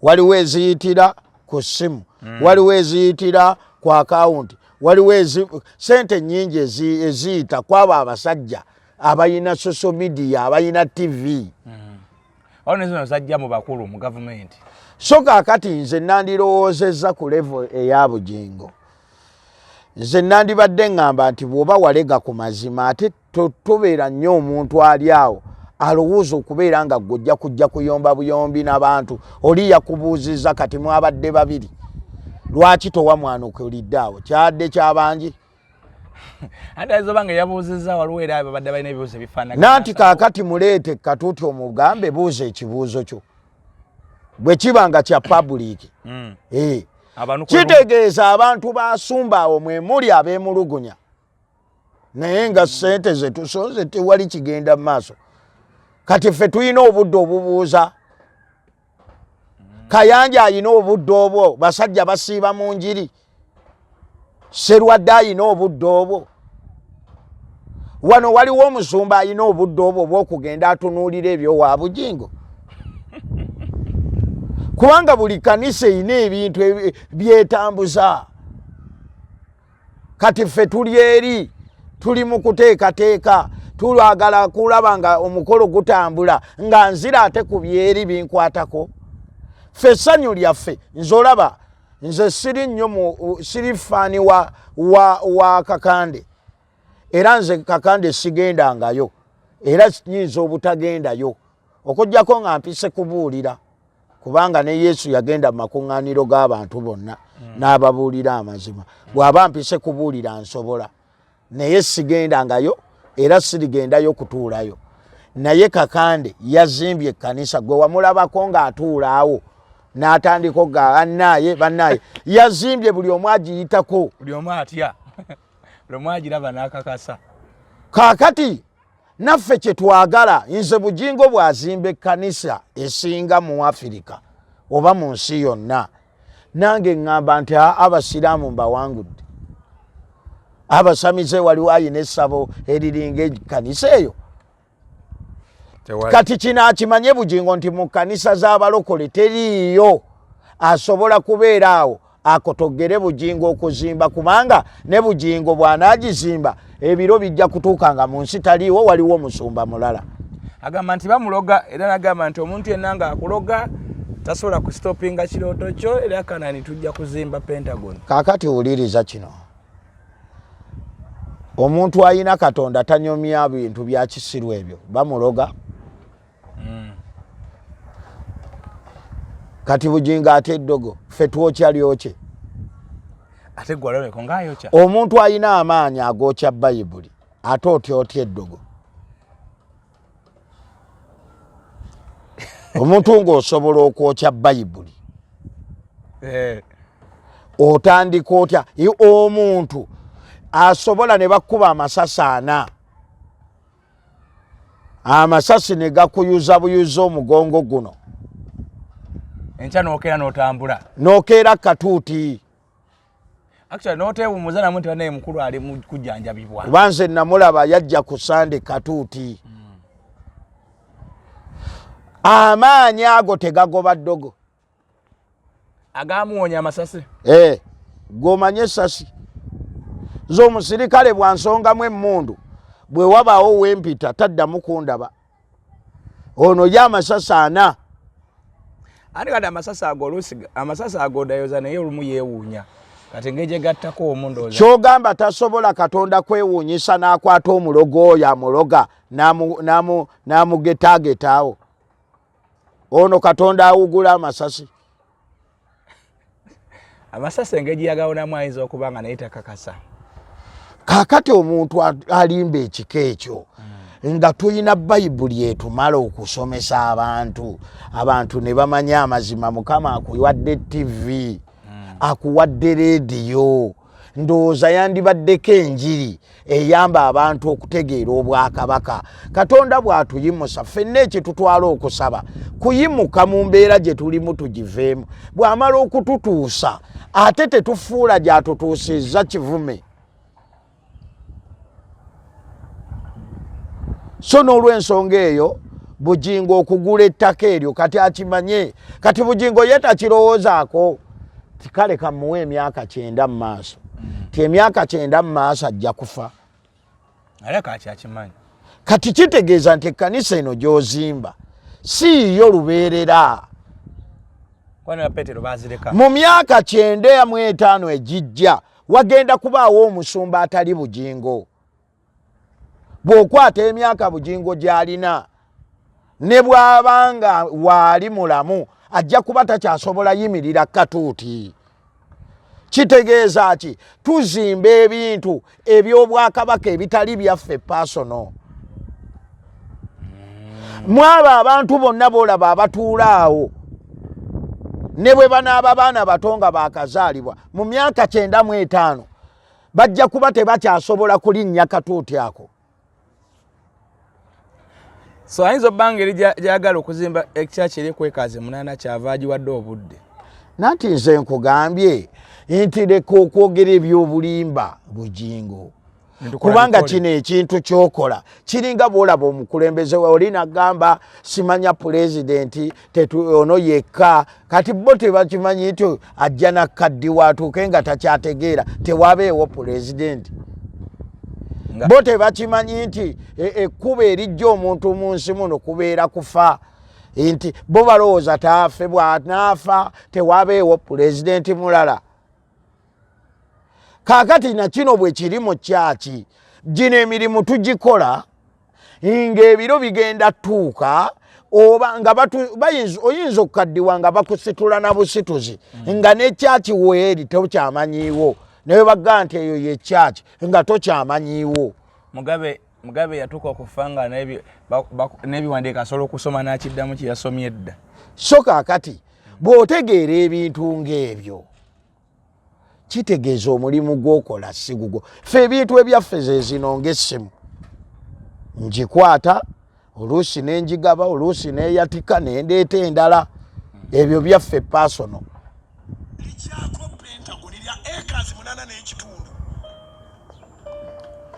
waliwo eziyitira ku ssimu, waliwo eziyitira ku akawunti, waliwo sente nnyingi eziyita kwabo abasajja abalina social media, abalina TV. Waliwo ne zino zajja mu bakulu mu gavumenti. So kaakati nze nandirowoozezza ku level eya Bugingo, nze nandibadde ŋŋamba nti bw'oba walega ku mazima, ate tobeera nnyo omuntu ali awo alowooza okubeera nga gwe ojja kujja kuyomba buyombi n'abantu. Oli yakubuuzizza, kati mwabadde babiri, lwaki towa mwanukulidde awo? Kyadde kyabangi. Ate ayinza oba nga yabuuzizza, waliwo era babadde balina ebibuuzo ebifaanagana. Nanti kaakati muleete katuuti omugambe, buuza ekibuuzo kyo bwe kiba nga kya public. Kitegeeza abantu basumba awo mwe muli abeemulugunya, naye nga ssente zetusonze tewali kigenda mu maaso. Kati ffe tulina obudde obubuuza Kayanja, ayina obudde obwo, basajja basiiba mu njiri. Serwadde ayina obudde obwo. Wano waliwo omusumba ayina obudde obwo obwokugenda atunuulira ebyowa Bugingo? Kubanga buli kanisa erina ebintu byetambuza. Kati ffe tuli eri, tuli mu kuteekateeka, tulwagala kulaba nga omukolo gutambula, nga nzira ate ku byeri binkwatako. Ffe essanyu lyaffe, nze olaba nze siri nnyo siri fan wa Kakande, era nze Kakande sigendangayo, era nyinza obutagendayo okuggyako nga mpise kubuulira, kubanga ne Yesu yagenda mu makuŋŋaaniro g'abantu bonna n'ababuulira amazima. Bw'aba mpise kubuulira nsobola, naye sigendangayo era sirigendayo kutuulayo. Naye Kakande yazimbye ekkanisa, gwe wamulabako ng'atuula awo n'atandika oga bannaaye bannaaye yazimbye, buli omu agiyitako. Buli omu atya, buli omu agiraba n'akakasa. Kaakati naffe kyetwagala, nze Bugingo bw'azimba ekkanisa esinga mu Afirika oba mu nsi yonna, nange ŋŋamba nti abasiraamu mbawangudde, abasamize waliwo ayina essabo eriringa ekkanisa eyo. Kati kino akimanye Bugingo nti mu kkanisa z'abalokole teriiyo asobola kubeera awo akotogere Bugingo okuzimba, kubanga ne Bugingo bw'anaagizimba ebiro bijja kutuuka nga mu nsi taliiwo, waliwo omusumba mulala. Agamba nti bamuloga, era nagamba nti omuntu yenna ng'akuloga tasobola kusitopinga kirooto kyo, era Kanani tujja kuzimba Pentagon. Kaakati wuliriza kino, omuntu ayina Katonda tanyomya bintu bya kisiru ebyo bamuloga. Kati Bugingo ate eddogo ffe twokya lyokye. Ate gwalabeko ngaayokya. Omuntu ayina amaanyi agokya Bayibuli, ate otya otya eddogo? Omuntu ng'osobola okwokya Bayibuli, otandika otya? Omuntu asobola ne bakkuba amasasi ana. Amasasi ne gakuyuza buyuza omugongo guno. Enkya n'okeera n'otambula. N'okeera katuuti. Actually n'oteewumuza namu nti banaye mukulu ali mu kujjanjabibwa. Kuba nze namulaba yajja ku Sande katuuti. Amaanyi ago tegagoba ddogo. Agamuwonya amasasi. Eh, gomanye esasi. Nze omusirikale bwansongamu emmundu bwe wabaawo wempita taddamu kundaba. Ono ye amasasi 4. Ate kati amasasi ago oluusi amasasi ago dayoza naye olumu yeewuunya. Kati engeri gye gattako omu ndowooza. Ky'ogamba tasobola Katonda kwewuunyisa n'akwata omulogo oyo amuloga n'amugetagetaawo. Ono Katonda awugula amasasi. Amasasi engeri yagawonamu ayinza okuba nga naye takakasa. Kaakati omuntu alimba ekika ekyo nga tulina Bayibuli etumala okusomesa abantu, abantu ne bamanya amazima. Mukama akuwadde TV, akuwadde leediyo, ndowooza yandibaddeko enjiri eyamba abantu okutegeera obwakabaka. Katonda bw'atuyimusa ffenna ekitutwala okusaba kuyimuka mu mbeera gye tulimu tugiveemu. Bw'amala okututuusa ate tetufuula gy'atutuusizza kivume. So n'olw'ensonga eyo Bugingo okugula ettaka eryo kati akimanye. Kati Bugingo ye takirowoozaako kale kamuwe emyaka 90 mu maaso, ti emyaka 90 mu maaso ajja kufa. Kati kitegeeza nti ekkanisa eno gy'ozimba si yo lubeerera. Mu myaka 95 egijja wagenda kubaawo omusumba atali Bugingo. Bw'okwata emyaka Bugingo gy'alina ne bw'aba nga waali mulamu ajja kuba takyasobola yimirira katuuti. Kitegeeza ki? Tuzimba ebintu eby'obwakabaka ebitali byaffe pasono. Mwabo abantu bonna b'olaba abatuula awo ne bwe banaaba baana bato nga baakazaalibwa mu myaka 95 bajja kuba tebakyasobola kulinnya katuuti ako. So ayinza obba ngeri gyagala okuzimba ekyaki eri ekwekaaze 8 kyava agiwadde obudde. Nanti nze nkugambye nti leka okwogera ebyobulimba Bugingo, kubanga kino ekintu kyokola kiringa bwolaba omukulembeze we oli nagamba simanya pulezidenti ono yekka. Kati bo tebakimanyi nti ajja nakaddiwa atuuke nga takyategeera tewabeewo pulezidenti. Bo tebakimanyi nti ekkubo erijja omuntu mu nsi muno kubeera kufa, nti bo balowooza taafe, bw'anaafa tewabeewo pulezidenti mulala. Kaakati na kino bwe kiri mu kyaki, gino emirimu tugikola ng'ebiro bigenda tuuka oba nga oyinza okukaddiwa nga bakusitula na busituzi nga ne kyaki weeri tokyamanyiiwo, naye bagamba nti eyo ye kyaki nga tokyamanyiiwo. Mugabe yatuuka okufa nga n'ebiwandiiko asobola okusoma n'akiddamu kye yasomye edda. So kaakati bw'otegeera ebintu ng'ebyo kitegeeza omulimu gw'okola si gugwo. Ffe ebintu ebyaffe ze zino ng'essimu ngikwata oluusi ne ngigaba oluusi neeyatika ne ndeeta endala, ebyo byaffe pasono. Likyako Pentagon lya acres 8.5.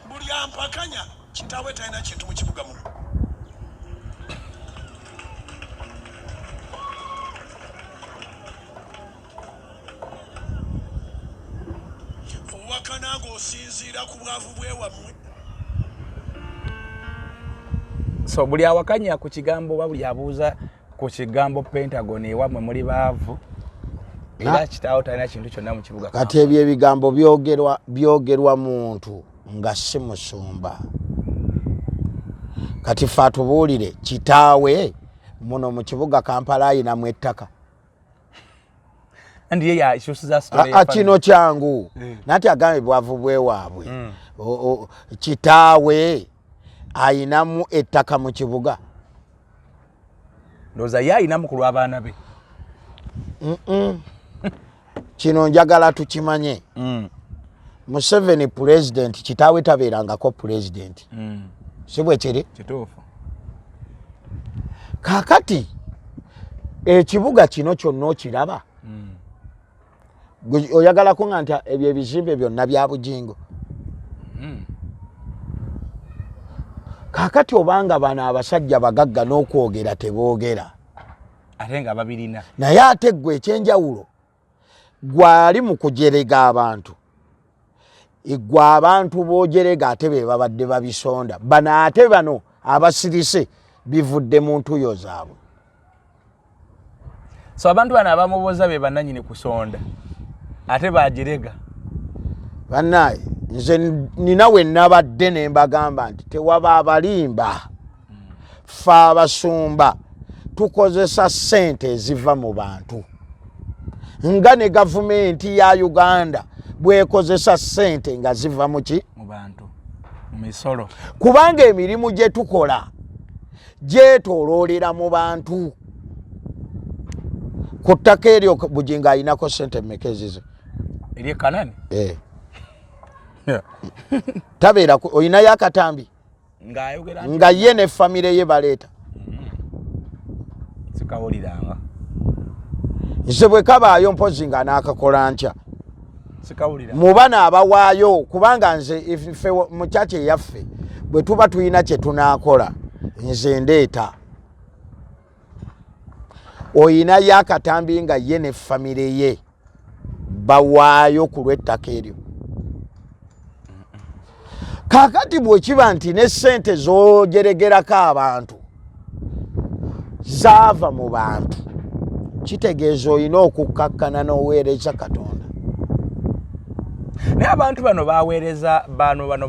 Buli ampakanya kitaawe talina kintu mu kibuga muno. Owakana ng'osinziira ku bwavu bw'ewammwe. So buli awakanya ku kigambo oba buli abuuza ku kigambo Pentagon ewammwe muli baavu, era kitaawo talina kintu kyonna mu kibuga. Kati ebyo ebigambo byogerwa muntu nga si musumba. Kati fe atubuulire kitaawe muno mu kibuga Kampala ayinamu ettaka. Kino kyangu nanti agambye bwavu bwewaabwe. Kitaawe ayinamu ettaka mu kibuga. Ndowooza ye ayinamu ku lw'abaana be. Kino njagala tukimanye. Museveni pulezidenti, kitaawe tabeerangako pulezidenti. Si bwe kiri? Kituufu. Kakati ekibuga kino kyonna okiraba, oyagala kuŋa nti ebyo ebizimbe byonna bya Bugingo. Kakati obanga bano abasajja bagagga n'okwogera teboogera, ate nga babirina. Naye ate ggwe ekyenjawulo gwali mu kujerega abantu, gwe abantu b'ojerega ate be babadde babisonda. Bano ate bano abasirise bivudde mu ntuyo zaabwe. So abantu bano abamubuuza be bannanyini kusonda ate bajerega. Bannaye, nze nina we nabadde ne mbagamba nti tewaba abalimba. Ffe abasumba tukozesa ssente eziva mu bantu, nga ne gavumenti ya Uganda bwekozesa ssente nga ziva mu ki? Mu bantu, mu misolo. Kubanga emirimu gye tukola gyetooloolera mu bantu. Ku ttaka eryo Bugingo alinako ssente mmeka ezize? Eri ekanani. Eh. Tabeera olinayo akatambi ng'ayogera nga ye ne famire ye baleeta. Sikawuliranga. Nze bwe kabaayo mpozi nga n'akakola nkya. Sikawulira. Mu bano abawaayo, kubanga nze ffe mu kyaki eyaffe bwe tuba tulina kye tunaakola, nze ndeeta. Oyinayo akatambi nga ye ne famire ye bawaayo ku lw'ettaka eryo? Kaakati bwe kiba nti ne ssente z'ojeregerako abantu zaava mu bantu, kitegeeza olina okukkakkana n'oweereza Katonda. Naye abantu bano baweereza bano bano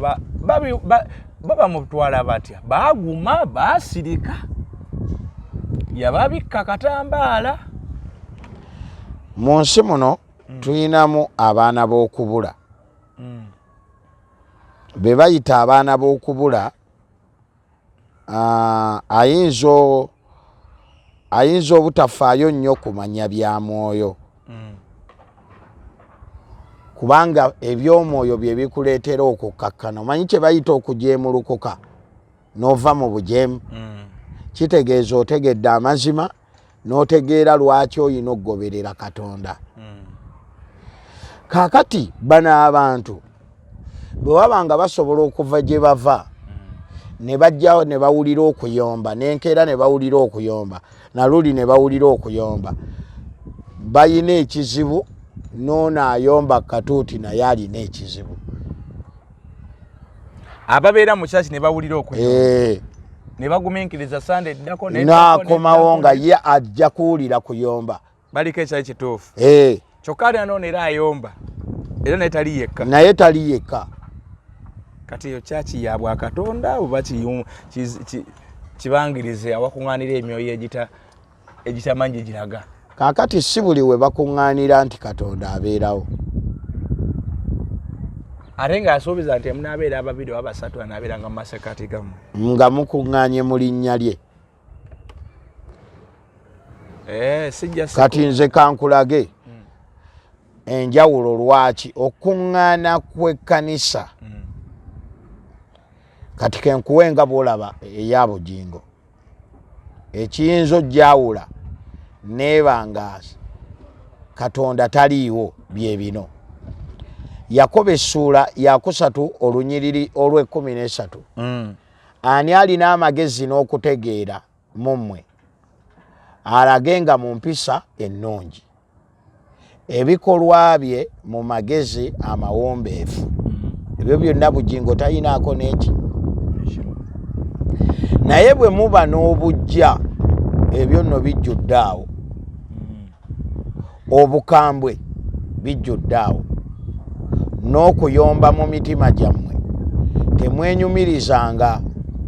babamutwala batya? Baaguma baasirika, yababikka katambaala. Mu nsi muno tulinamu abaana b'okubula, be bayita abaana b'okubula. Ayinza obutafaayo nnyo kumanya bya mwoyo, kubanga ebyomwoyo bye bikuleetera okukkakkana. Omanyi kye bayita okujeemulukuka n'ova mu bujeemu? Kitegeeza otegedde amazima n'otegeera lwaki olina okugoberera Katonda. Kaakati bano abantu bwe baba nga basobola okuva gye bava ne bajja ne bawulira okuyomba, n'enkeera ne bawulira okuyomba, naluli ne bawulira okuyomba, bayina ekizibu. N'ono ayomba katuuti naye alina ekizibu. Ababeera mu kyaki ne bawulira okuyomba ne bagumiikiriza Sande eddako n'akomawo nga ye ajja kuwulira kuyomba. Baliko ekyali kituufu. Kyokka ate nanono era ayomba era naye tali yekka. Naye tali yekka. Kati eyo kyaki ya bwakatonda oba kibangirize awakuŋŋaanira emyoyo egitamanyi giraga? Kaakati si buli we bakuŋŋaanira nti Katonda abeerawo. Ate ng'asuubiza nti emunaabeera ababiri oba basatu anaabeera nga mu masekati gammwe. Nga mukuŋŋaanye mu linnya lye. Sijja Kati nze kankulage enjawulo lwaki okuŋŋaana kw'ekkanisa. Kati kenkuwe nga bw'olaba eya Bugingo, ekiyinza ojjawula neeba nga Katonda taliiwo bye bino. Yakobo essuula yakusatu olunyiriri olw'e13. Ani alina amagezi n'okutegeera mu mmwe? Alage nga mu mpisa ennungi ebikolwa bye mu magezi amawombeefu. Ebyo byonna Bugingo talinaako n'eki. Naye bwe muba n'obujja, ebyo nno bijjudde awo, obukambwe bijjudde awo n'okuyomba mu mitima gyammwe, temwenyumirizanga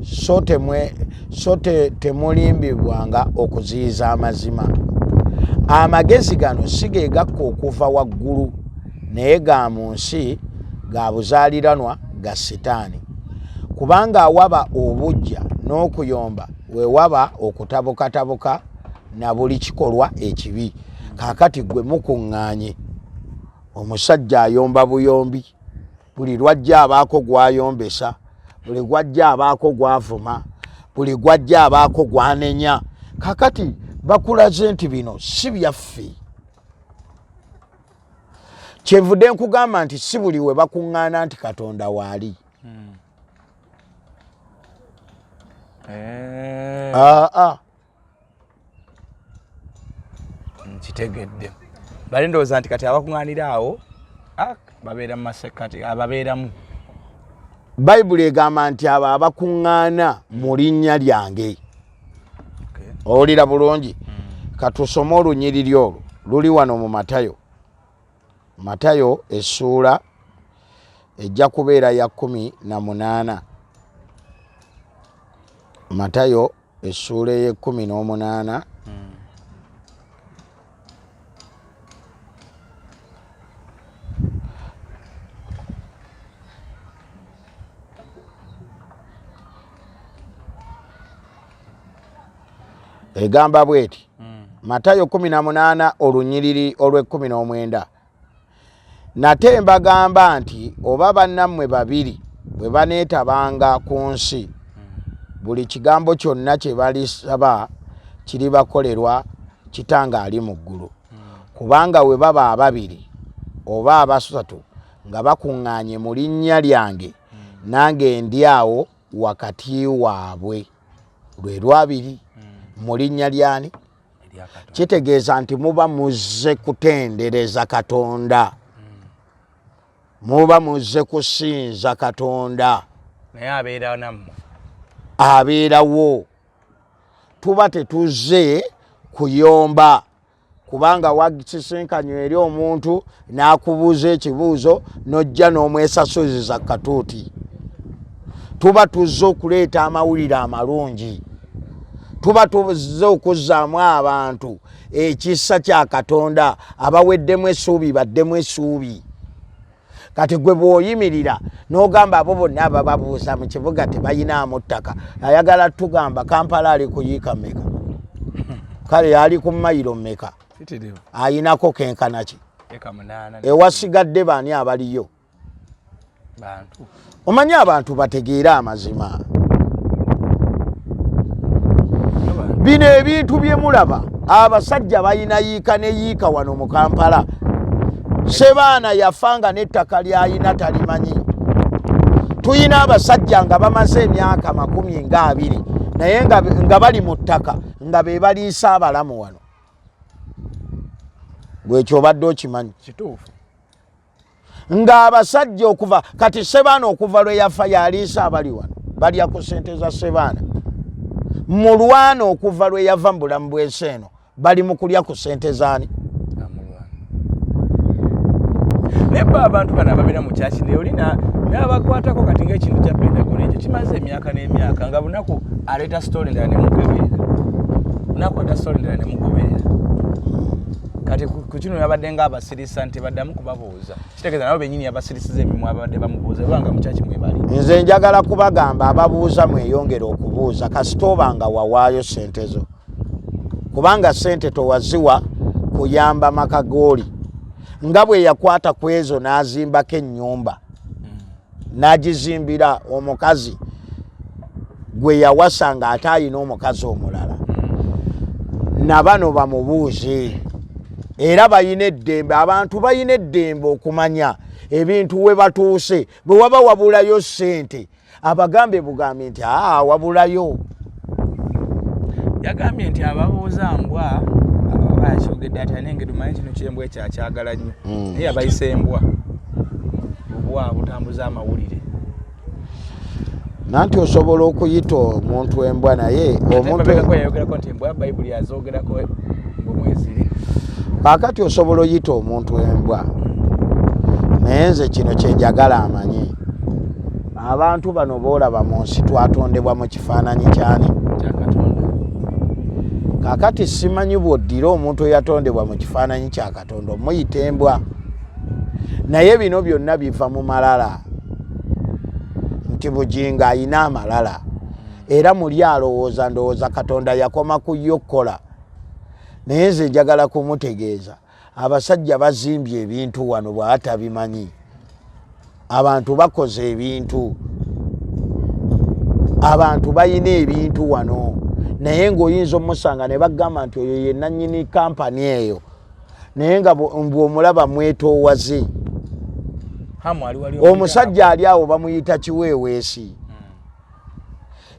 so temulimbibwanga okuziyiza amazima. Amagezi gano si ge gakka okuva waggulu, naye ga mu nsi, ga buzaaliranwa, ga Sitaani. Kubanga awaba obujja n'okuyomba we waba okutabukatabuka na buli kikolwa ekibi. Kaakati gwe mukuŋŋaanye, omusajja ayomba buyombi, buli lwajja abaako gwayombesa, buli gwajja abaako gwavuma, buli gwajja abaako gwanenya. Kakati bakulaze nti bino si byaffe. Kyenvudde nkugamba nti si buli we bakuŋŋaana nti Katonda waali. Aa. Nkitegedde. Bali ndowooza nti kati abakuŋŋaanira awo babeera mu masekkati, ababeeramu. Bayibuli egamba nti abo abakuŋŋaana mu linnya lyange. Owulira bulungi? Katusome olunyiriri olwo luli wano mu Matayo. Matayo essuula ejja kubeera ya 18. Matayo essuula ey'ekkumi n'omunaana. Egamba bweti. Matayo 18 olunyiriri olw'ekkumi n'omwenda. Nate mbagamba nti oba bannammwe babiri bwe baneetabanga ku nsi, buli kigambo kyonna kye balisaba kiribakolerwa Kitange ali mu ggulu. Kubanga we baba ababiri oba abasatu nga bakuŋŋaanye mu linnya lyange, nange ndi awo wakati waabwe. Lwe lwabiri mu linnya lyani? Kitegeeza nti muba muzze kutendereza Katonda, muba muzze kusinza Katonda, naye abeera nammwe, abeerawo. Tuba tetuzze kuyomba, kubanga wasisinkanye eri omuntu n'akubuuza ekibuuzo n'ojja n'omwesasuziza katuuti. Tuba tuzze okuleeta amawulire amalungi, tuba tuzze okuzzaamu abantu ekisa kya Katonda, abaweddemu essuubi baddemu essuubi. Kati gwe bw'oyimirira n'ogamba abo bonna abababuuza mu kibuga tebayinaamu ttaka, ayagala tugamba Kampala ali kuyiika mmeka? Kale ali ku mayiro mmeka? Ayinako kenkana ki? Ewasigadde baani abaliyo? Omanyi abantu bategeere amazima. Bino ebintu bye mulaba, abasajja balina yiika ne yiika wano mu Kampala. Sebaana yafa nga n'ettaka ly'alina talimanyi. Tuyina abasajja nga bamaze emyaka 20 naye nga bali mu ttaka nga be baliisa abalamu wano. Gwekyo obadde okimanyi? Kituufu. Ng'abasajja okuva kati Sebaana okuva lwe yafa yaliisa abali wano, balya ku ssente za Sebaana. Mulwana okuva lwe yava mu bulamu bw'ensi eno bali mu kulya ku ssente zaani? Naye bo abantu bano ababeera mu kyaki naye oli n'abakwatako kati ng'ekintu kya Pentagon ekyo kimaze emyaka n'emyaka nga bunaku aleeta story ndala ne mugoberera, bunaku aleeta story ndala ne mugoberera. Kati ku kino yabadde ng'abasirisa nti baddamu kubabuuza, kitegeeza nabo bennyini yabasirisiza emimwa ababadde bamubuuza ebanga mu kyaki mwebali. Nze njagala kubagamba ababuuza mweyongere okubuuza, kasita oba nga wawaayo ssente zo, kubanga ssente towaziwa kuyamba maka gooli, nga bwe yakwata ku ezo n'azimbako ennyumba n'agizimbira omukazi gwe yawasa ng'ate alina omukazi omulala. Na bano bamubuuze, era balina eddembe, abantu balina eddembe okumanya ebintu we batuuse. Bwe waba wabulayo ssente abagambe bugambi nti aa wabulayo. Yagambye nti ababuuza mbwa, aba yakyogedde ati alina engeri omanyi kino kyembwa ekyo akyagala nnyo, naye abayisa embwa obwa butambuza amawulire. Nanti osobola okuyita omuntu embwa, naye omuntu yayogerako nti embwa Bayibuli yazogerako mbweziri. Kaakati osobola oyita omuntu embwa, naye nze kino kyenjagala amanyi, abantu bano boolaba mu nsi twatondebwa mu kifaananyi kyani? Kaakati simanyi bw'oddira omuntu eyatondebwa mu kifaananyi kya Katonda omuyita embwa, naye bino byonna biva mu malala, nti Bugingo ayina amalala, era muli alowooza ndowooza Katonda yakoma ku ye okukola. Naye nze njagala kumutegeeza, abasajja bazimbye ebintu wano bw'atabimanyi, abantu bakoze ebintu, abantu balina ebintu wano. Naye ng'oyinza omusanga ne bagamba nti oyo ye nannyini kampani eyo, naye nga bw'omulaba mwetoowaze. Omusajja ali awo bamuyita Kiweeweesi.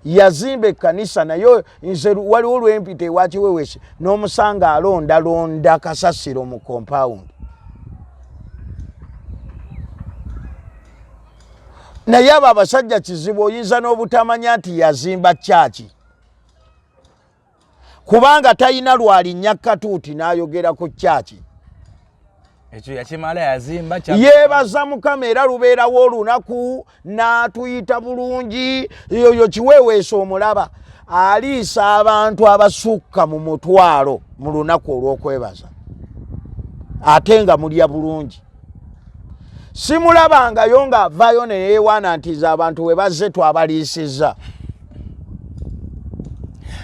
Yazimba ekkanisa, naye nze waliwo lwempita ewa Kiweeweesi n'omusanga alondalonda kasasiro mu compound. Naye abo abasajja kizibu, oyinza n'obutamanya nti yazimba kyaki, kubanga talina lwalinnya katuuti n'ayogera ku kyaki. Ekyo yakimala, yazimba. Yeebaza Mukama, era lubeerawo olunaku n'atuyita bulungi. Yoyo Kiweeweesa omulaba aliisa abantu abasukka mu 10,000 mu lunaku olw'okwebaza, ate nga mulya bulungi. Simulabangayo ng'avaayo ne yeewaana nti ze abantu we bazze twabaliisizza.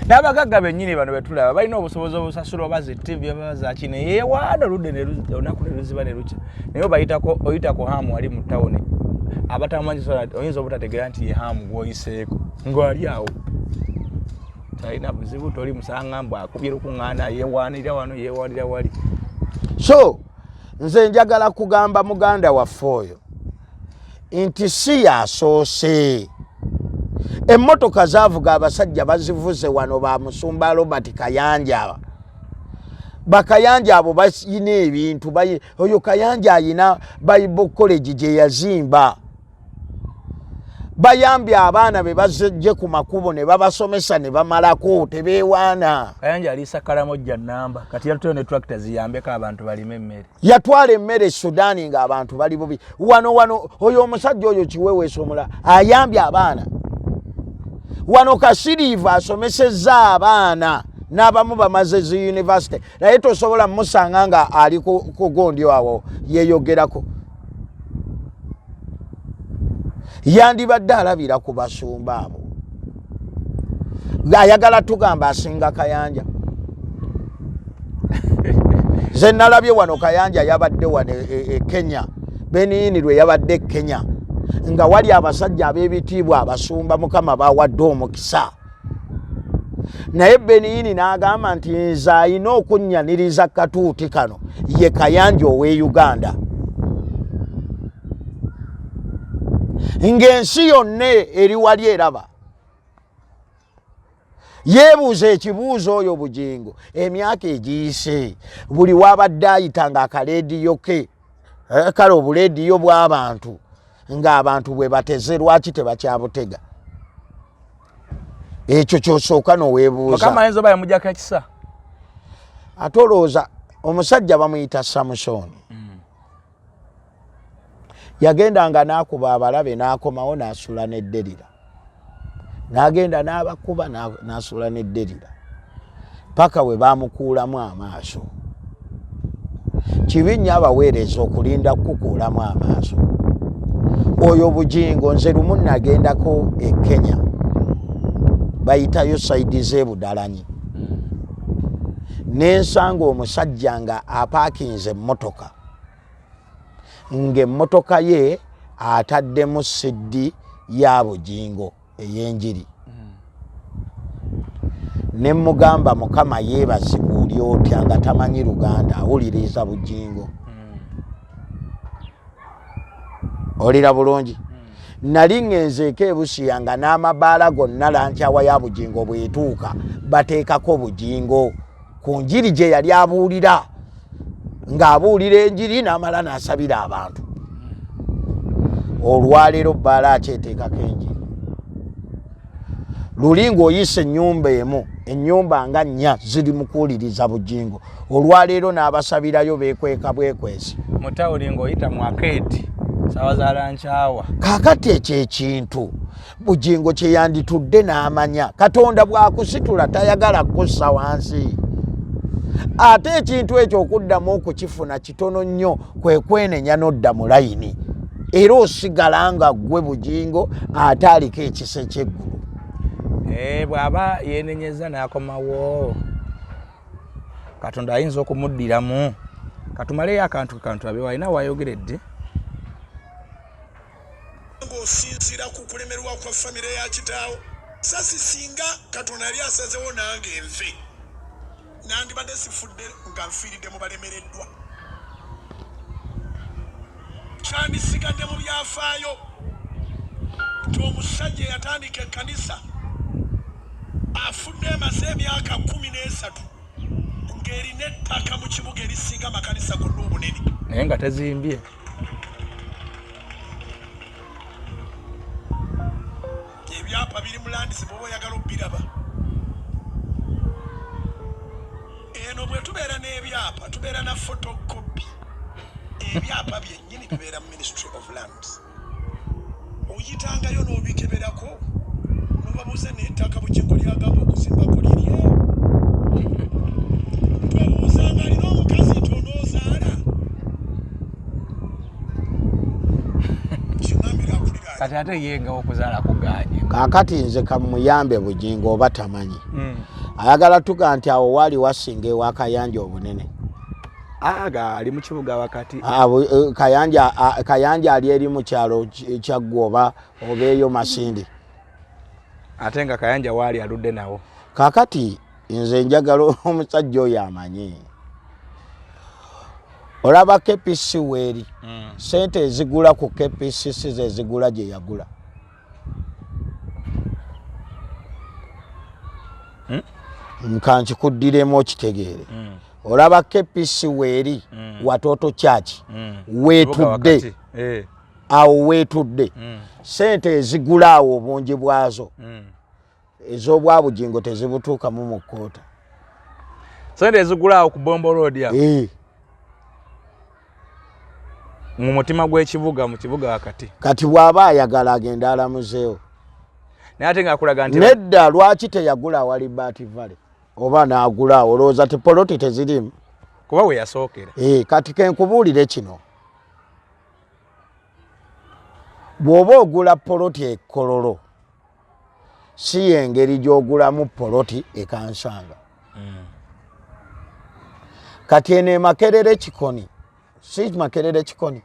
N'abagagga bennyini bano betulaba balina obusobozi obusasula oba zi TV oba zaki, neyewaana oludde olunaku ne luziba ne lukya. Naye obayitako, oyita ku Hamu wali mu tawuni, abatamanyi oyinza obutategeera nti ye Hamu gwoyiseeko ng'ali awo, talina buzibu, toli musanga mbu akubye lukuŋŋaana, yewaanira wano, yewaanira wali. So nze njagala kugamba muganda waffe oyo nti si yasoose. Emmotoka zaavuga abasajja bazivuze wano, ba musumba Robert Kayanja, bakayanja abo bayina ebintu. Oyo Kayanja ayina Bible College gye yazimba, bayambye abaana be bazejje ku makubo ne babasomesa ne bamalako, tebeewaana. Kayanja aliisa Kalamojja namba, kati yatuteyo ne tractor ziyambeko abantu balime emmere. Yatwala emmere e Sudaani ng'abantu bali bubi. Wano wano oyo omusajja oyo Kiweweesa omulala ayambye abaana wano. Kasiriivu asomesezza abaana n'abamu bamaze zi university, naye tosobola musanga nga ali ku gundi awo yeyogerako. Yandibadde alabira ku basumba abo. Ayagala tugamba asinga Kayanja. Ze nalabye wano, Kayanja yabadde wano e Kenya, Benny Hinn lwe yabadde e Kenya, nga wali abasajja ab'ebitiibwa, abasumba Mukama bawadde omukisa, naye Benny Hinn n'agamba nti nze ayina okunnyaniriza katuuti kano ye Kayanja ow'e Uganda, ng'ensi yonna eri wali eraba. Yeebuuza ekibuuzo oyo Bugingo, emyaka egiyise buli wabadde ayita nga akaleediyo ke, kale obuleediyo bw'abantu ng'abantu bwe bateze, lwaki tebakyabutega? Ekyo kyosooka noweebuuza. Mukama ayinza oba yamujjako ekisa. Ate olowooza omusajja bamuyita Samusoni, yagendanga n'akuba abalabe n'akomawo n'asula n'edderira, n'agenda n'abakuba n'asula n'edderira, paka we bamukuulamu amaaso. Kibi nnyo abaweereza okulinda kukukuulamu amaaso. Oyo Bugingo, nze lumu nagendako e Kenya, bayitayo side z'ebudalanyi, nensanga omusajja nga apaakinze emmotoka, ng'emmotoka ye ataddemu CD ya Bugingo ey'enjiri. Ne mugamba, "Mukama yeebazibwa, oli otya?" Nga tamanyi Luganda, awuliriza Bugingo. Olira bulungi. Nali ŋŋenzeeko ebusiya nga n'amabaala gonna lunch hour ya Bugingo bwetuuka bateekako Bugingo ku njiri gye yali abuulira, ng'abuulira enjiri n'amala n'asabira abantu. Olwaleero bbaala akyeteekako enjiri. Luli ng'oyisa ennyumba emu, ennyumba nga nnya ziri mu kuwuliriza Bugingo. Olwaleero n'abasabirayo beekweka bwekwesi. Mu tawuni ng'oyita mu arcade sawa za lunch hour. Kaakati ekyo ekintu Bugingo kye yanditudde n'amanya, Katonda bw'akusitula tayagala kussa wansi. Ate ekintu ekyo okuddamu okukifuna kitono nnyo, kwe kwenenya n'odda mu layini, era osigala nga ggwe Bugingo ate aliko ekisa ekyeggulu. Bw'aba yeenenyeza n'akomawo, Katonda ayinza okumuddiramu. Katumaleyo akantu kantu abe walina wayogeredde. Ng'osinziira ku kulemerwa kwa famire ya kitaawo. Sasi singa Katonda yali asazewo nange nfe, nandibadde sifudde nga nfiiridde mu balemereddwa. Kyandisigadde mu byafaayo nti omusajja eyatandika ekkanisa afudde emaze emyaka 13 ng'erina ettaka mu kibuga erisinga amakanisa gonna obunene, naye nga tezimbye. Ebyapa biri mu landisi bwoba oyagala obiraba. Eno bwe tubeera n'ebyapa tubeera na photocopy. Ebyapa byennyini bibeera mu Ministry of Lands. Oyitangayo n'obikeberako n'obabuuza n'ettaka Bugingo lyagamba okuzimbako lirye. Tobuuzanga alina omukazi nti onoozaala. Kiŋambira akulira. Kati ate ye nga okuzaala kuganye. Kaakati nze kamuyambe Bugingo oba tamanyi. Ayagala tuga nti awo waali wasinga ewa Kayanja obunene. Aga ali mu kibuga wakati. Kayanja ali eri mu kyalo Kyaggwe oba obeeyo Masindi. Ate nga Kayanja waali aludde nawo. Kaakati nze njagala omusajja oyo amanye. Olaba KPC weeri. Sente ezigula ku KPC si ze zigula gye yagula. Nka nkikuddiremu okitegeere. Olaba KPC weeri Watoto Church weetudde. Awo weetudde. Sente ezigula awo obungi bwazo ez'obwa Bugingo tezibutuukamu mu kkoota. Sente ezigula awo ku Bombo Road awo. Mu mutima gw'ekibuga, mu kibuga wakati. Kati bw'aba ayagala agenda alamuzeewo. Naye ate ng'akulaga nti nedda, lwaki teyagula awali Bat Valley oba n'agula awo? Olowooza ti poloti tezirimu? Kuba we yasookera. Kati kenkubuulire kino. Bw'oba ogula poloti e Kololo, si y'engeri gy'ogulamu poloti e Kansanga. Kati eno e Makerere Kikoni, si Makerere Kikoni.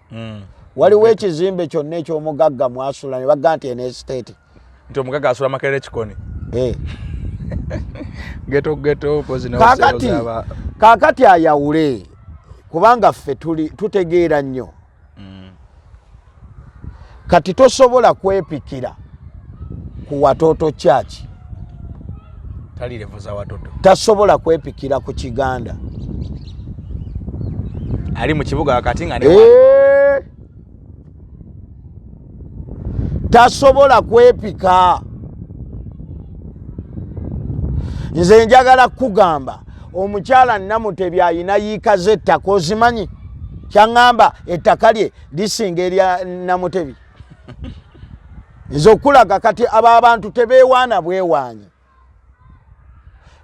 Waliwo ekizimbe kyonna eky'omugagga mwasula ne bagamba nti eno estate. Nti omugagga asula Makerere Kikoni. Ghetto ghetto pozi na Kaakati ayawule, kubanga ffe tutegeera nnyo. Kati tosobola kwepikira ku Watoto Church. Talirevuza Watoto. Tasobola kwepikira ku Kiganda. Ali mu kibuga wakati nga ne Tasobola kwepika. Nze njagala kugamba omukyala Namutebi ayina yiika z'ettaka ozimanyi? Kyaŋŋamba ettaka lye lisinga erya Namutebi. Nze okulaga kati abo abantu tebeewaana bwewaanyi.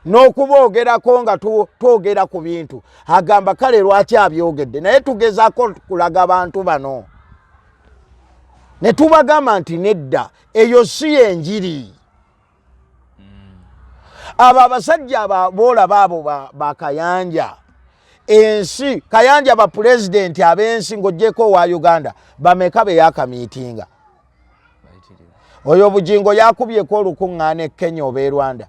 N'okuboogerako nga twogera ku bintu agamba kale lwaki abyogedde, naye tugezaako kulaga bantu bano ne tubagamba nti nedda, eyo si y'enjiri. Abo abasajja boolaba abo ba Kayanja ensi, Kayanja ba pulezidenti ab'ensi ng'oggyeko owa Uganda bameka be yakamiitinga? Oyo Bugingo yakubyeko olukuŋŋaana e Kenya oba e Rwanda.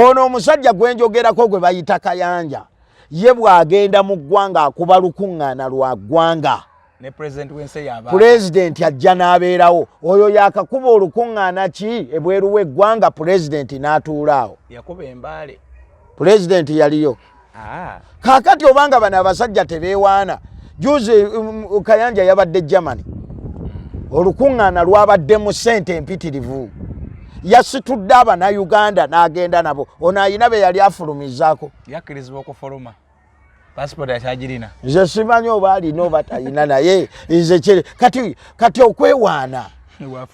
Ono omusajja gwe njogerako gwe bayita Kayanja, ye bw'agenda mu ggwanga akuba lukuŋŋaana lwa ggwanga. Pulezidenti ajja n'abeerawo. Oyo yakakuba olukuŋŋaana ki ebweru w'eggwanga, pulezidenti n'atuula awo. Pulezidenti yaliyo. Kaakati obanga bano abasajja tebeewaana, juzi Kayanja yabadde Germany, olukuŋŋaana lwabadde mu ssente empitirivu, yasitudde Abannayuganda n'agenda nabo. Ono ayina be yali afulumizaako. Yakkirizibwa okufuluma. Passport akyagirina. Nze simanyi oba alina oba talina, naye nze kiri kati okwewaana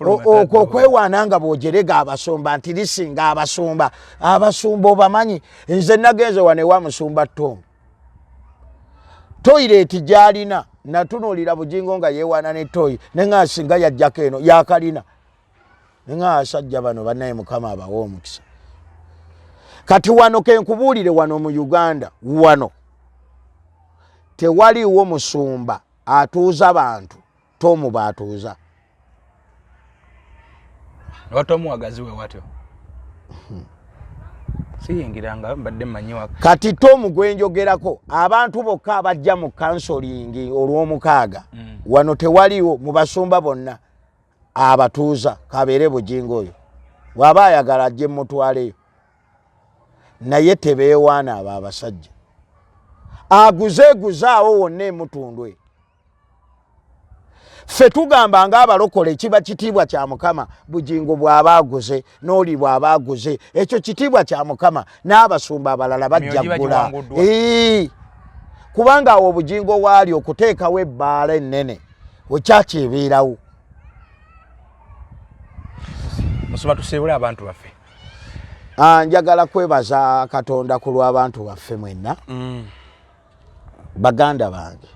okwo okwewaana nga bw'ojerega abasumba nti lisinga abasumba. Abasumba obamanyi? Nze nagenze wano ewa Musumba Tom, toilet gy'alina natunuulira Bugingo nga yeewaana ne toyi, ne nga singa yajjako eno yakalina, ne nga abasajja bano bannaye Mukama abawe omukisa. Kati wano kenkubuulire, wano mu Uganda wano tewaliiwo musumba atuuza bantu tomu baatuuza. Watomuwagazi we watyo siyingiranga mbadde mmanyi wa Kati Tomu gwenjogerako, abantu bokka abajja mu counseling olw'omukaaga wano tewaliwo mu basumba bonna abatuuza. Kabeere Bugingo oyo bw'aba ayagala ajje mutwaleyo, naye tebeewaana. Abo abasajja aguzeeguzaawo wonna emutundwe. Ffe tugamba ng'abalokole kiba kitiibwa kya Mukama. Bugingo bw'aba aguze n'oli bw'aba aguze, ekyo kitiibwa kya Mukama, n'abasumba abalala bajja Emyoyo giba ggula. Giwanguddwa. Ee, kubanga awo obugingo waali okuteekawo ebbaala ennene wekyakyebeerawo. Musumba, tusiibule abantu baffe. Ah, njagala kwebaza Katonda ku lw'abantu baffe mwenna. Baganda bange,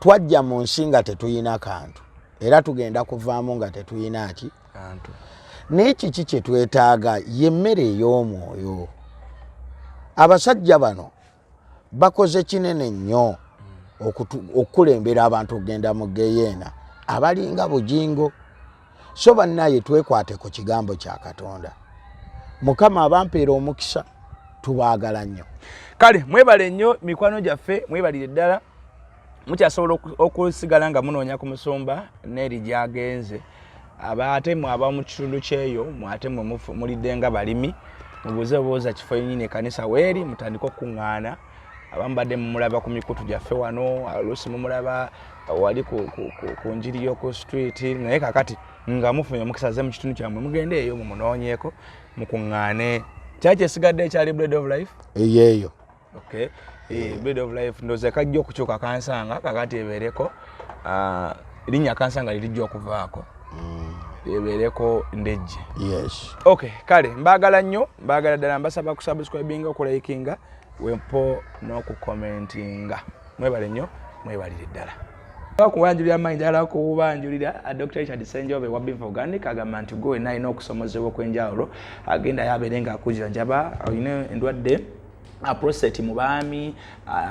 twajja mu nsi nga tetuyina kantu, era tugenda kuvaamu nga tetuyina ki? Kantu. Naye kiki kye twetaaga? Yemmere ey'omwoyo. Abasajja bano bakoze kinene nnyo okukulembera abantu okugenda mu geyeena, abalinga Bugingo. So bannaye, twekwate ku kigambo kya Katonda. Mukama abampeera omukisa, tubaagala nnyo. Kale mwebale nnyo, mikwano gyaffe, mwebalire ddala. Mukyasobola okusigala nga munoonya ku musumba neeri gyagenze. Aba ate mwe aba mu kitundu kyeyo, mwe ate mwe mulidde nga balimi, mubuuze buuza kifo yenyini ekanisa weeri, mutandike okukuŋŋaana. Abamu badde mumulaba ku mikutu gyaffe wano, oluusi mumulaba wali ku njiri y'oku street, naye kakati nga mufunye omukisa ze mu kitundu kyammwe, mugende eyo mumunoonyeeko, mukuŋŋaane. Kyaki esigadde ekyali Bread of Life? Eyeeyo. Okay. Bread of Life ndowooza kajja okukyuka Kansanga kakati ebeereko, ah, linnya Kansanga lirijja okuvaako ebeereko Ndejje. Yes. Okay, kale mbaagala nnyo, mbaagala ddala. Mbasaba kusubscribinga, okulikinga wempo n'okukomentinga. Mwebale nnyo, mwebalire ddala. Kubanjulira manyi, njagala kubanjulira Dr Richard Senjobe wa Biva Organic. Agamba nti gwe wenna alina okusomozebwa okw'enjawulo, agenda yabeere nga akujjanjaba. Olina endwadde, prostate mu baami,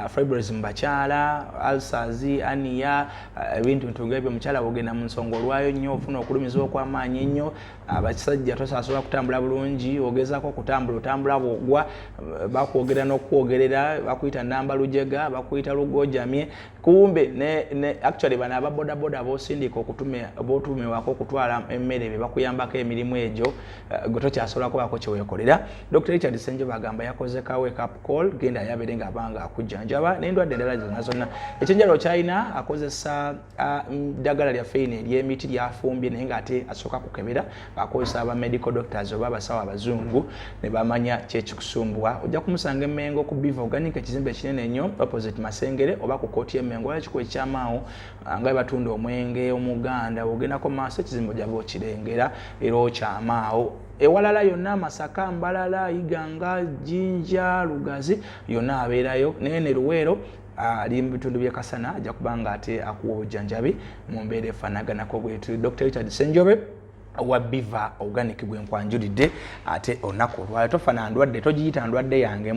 fibroids mu bakyala, ulcers, hernia, ebintu bintu ngaebyo. Mukyala wogenda mu nsonga olwayo nnyo, ofuna okulumizibwa okw'amaanyi ennyo. Abasajja tosasobola kutambula bulungi, ogezaako okutambula, otambula bwogwa, bakwogera n'okwogerera, bakuyita namba lujega, bakuyita lugojamye. Kumbe ne actually bano aba bodaboda bosindika okutume botumewako okutwala emmere be bakuyambako emirimu egyo, gwe tokyasobola kubaako kyeweekolera. Dr Richard Senjoba agamba yakoze ka wake up call, genda yabeere nga abanga akujjanjaba n'endwadde endala zonna zonna. Ekyenjawulo kyalina, akozesa ddagala lyaffe lino ery'emiti lyafumbye, naye ng'ate asooka kukebera ng'akozesa aba medical doctors oba abasawo abazungu ne bamanya kyekikusumbuwa. Ojja kumusanga Emmengo ku Biva Organic, ekizimbe ekinene ennyo opposite Masengere, oba ku kooti y'Emmengo wala kikuba ekyamaawo nga bwe batunda omwenge omuganda. Ogendako maaso, ekizimbe ojaba okirengera era okyamaawo. Ewalala yonna, Masaka, Mbalala, Iganga, Jinja, Lugazi, yonna abeerayo. Naye ne Luweero ali mu bitundu by'e Kasana, ajja kuba nga ate akuwa obujjanjabi mu mbeera efaanaganako bwetu. Dr Richard Senjobe wa Biva Organic gwe nkwanjulidde ate olunaku olwaleero. Tofa na ndwadde, togiyita ndwadde yange.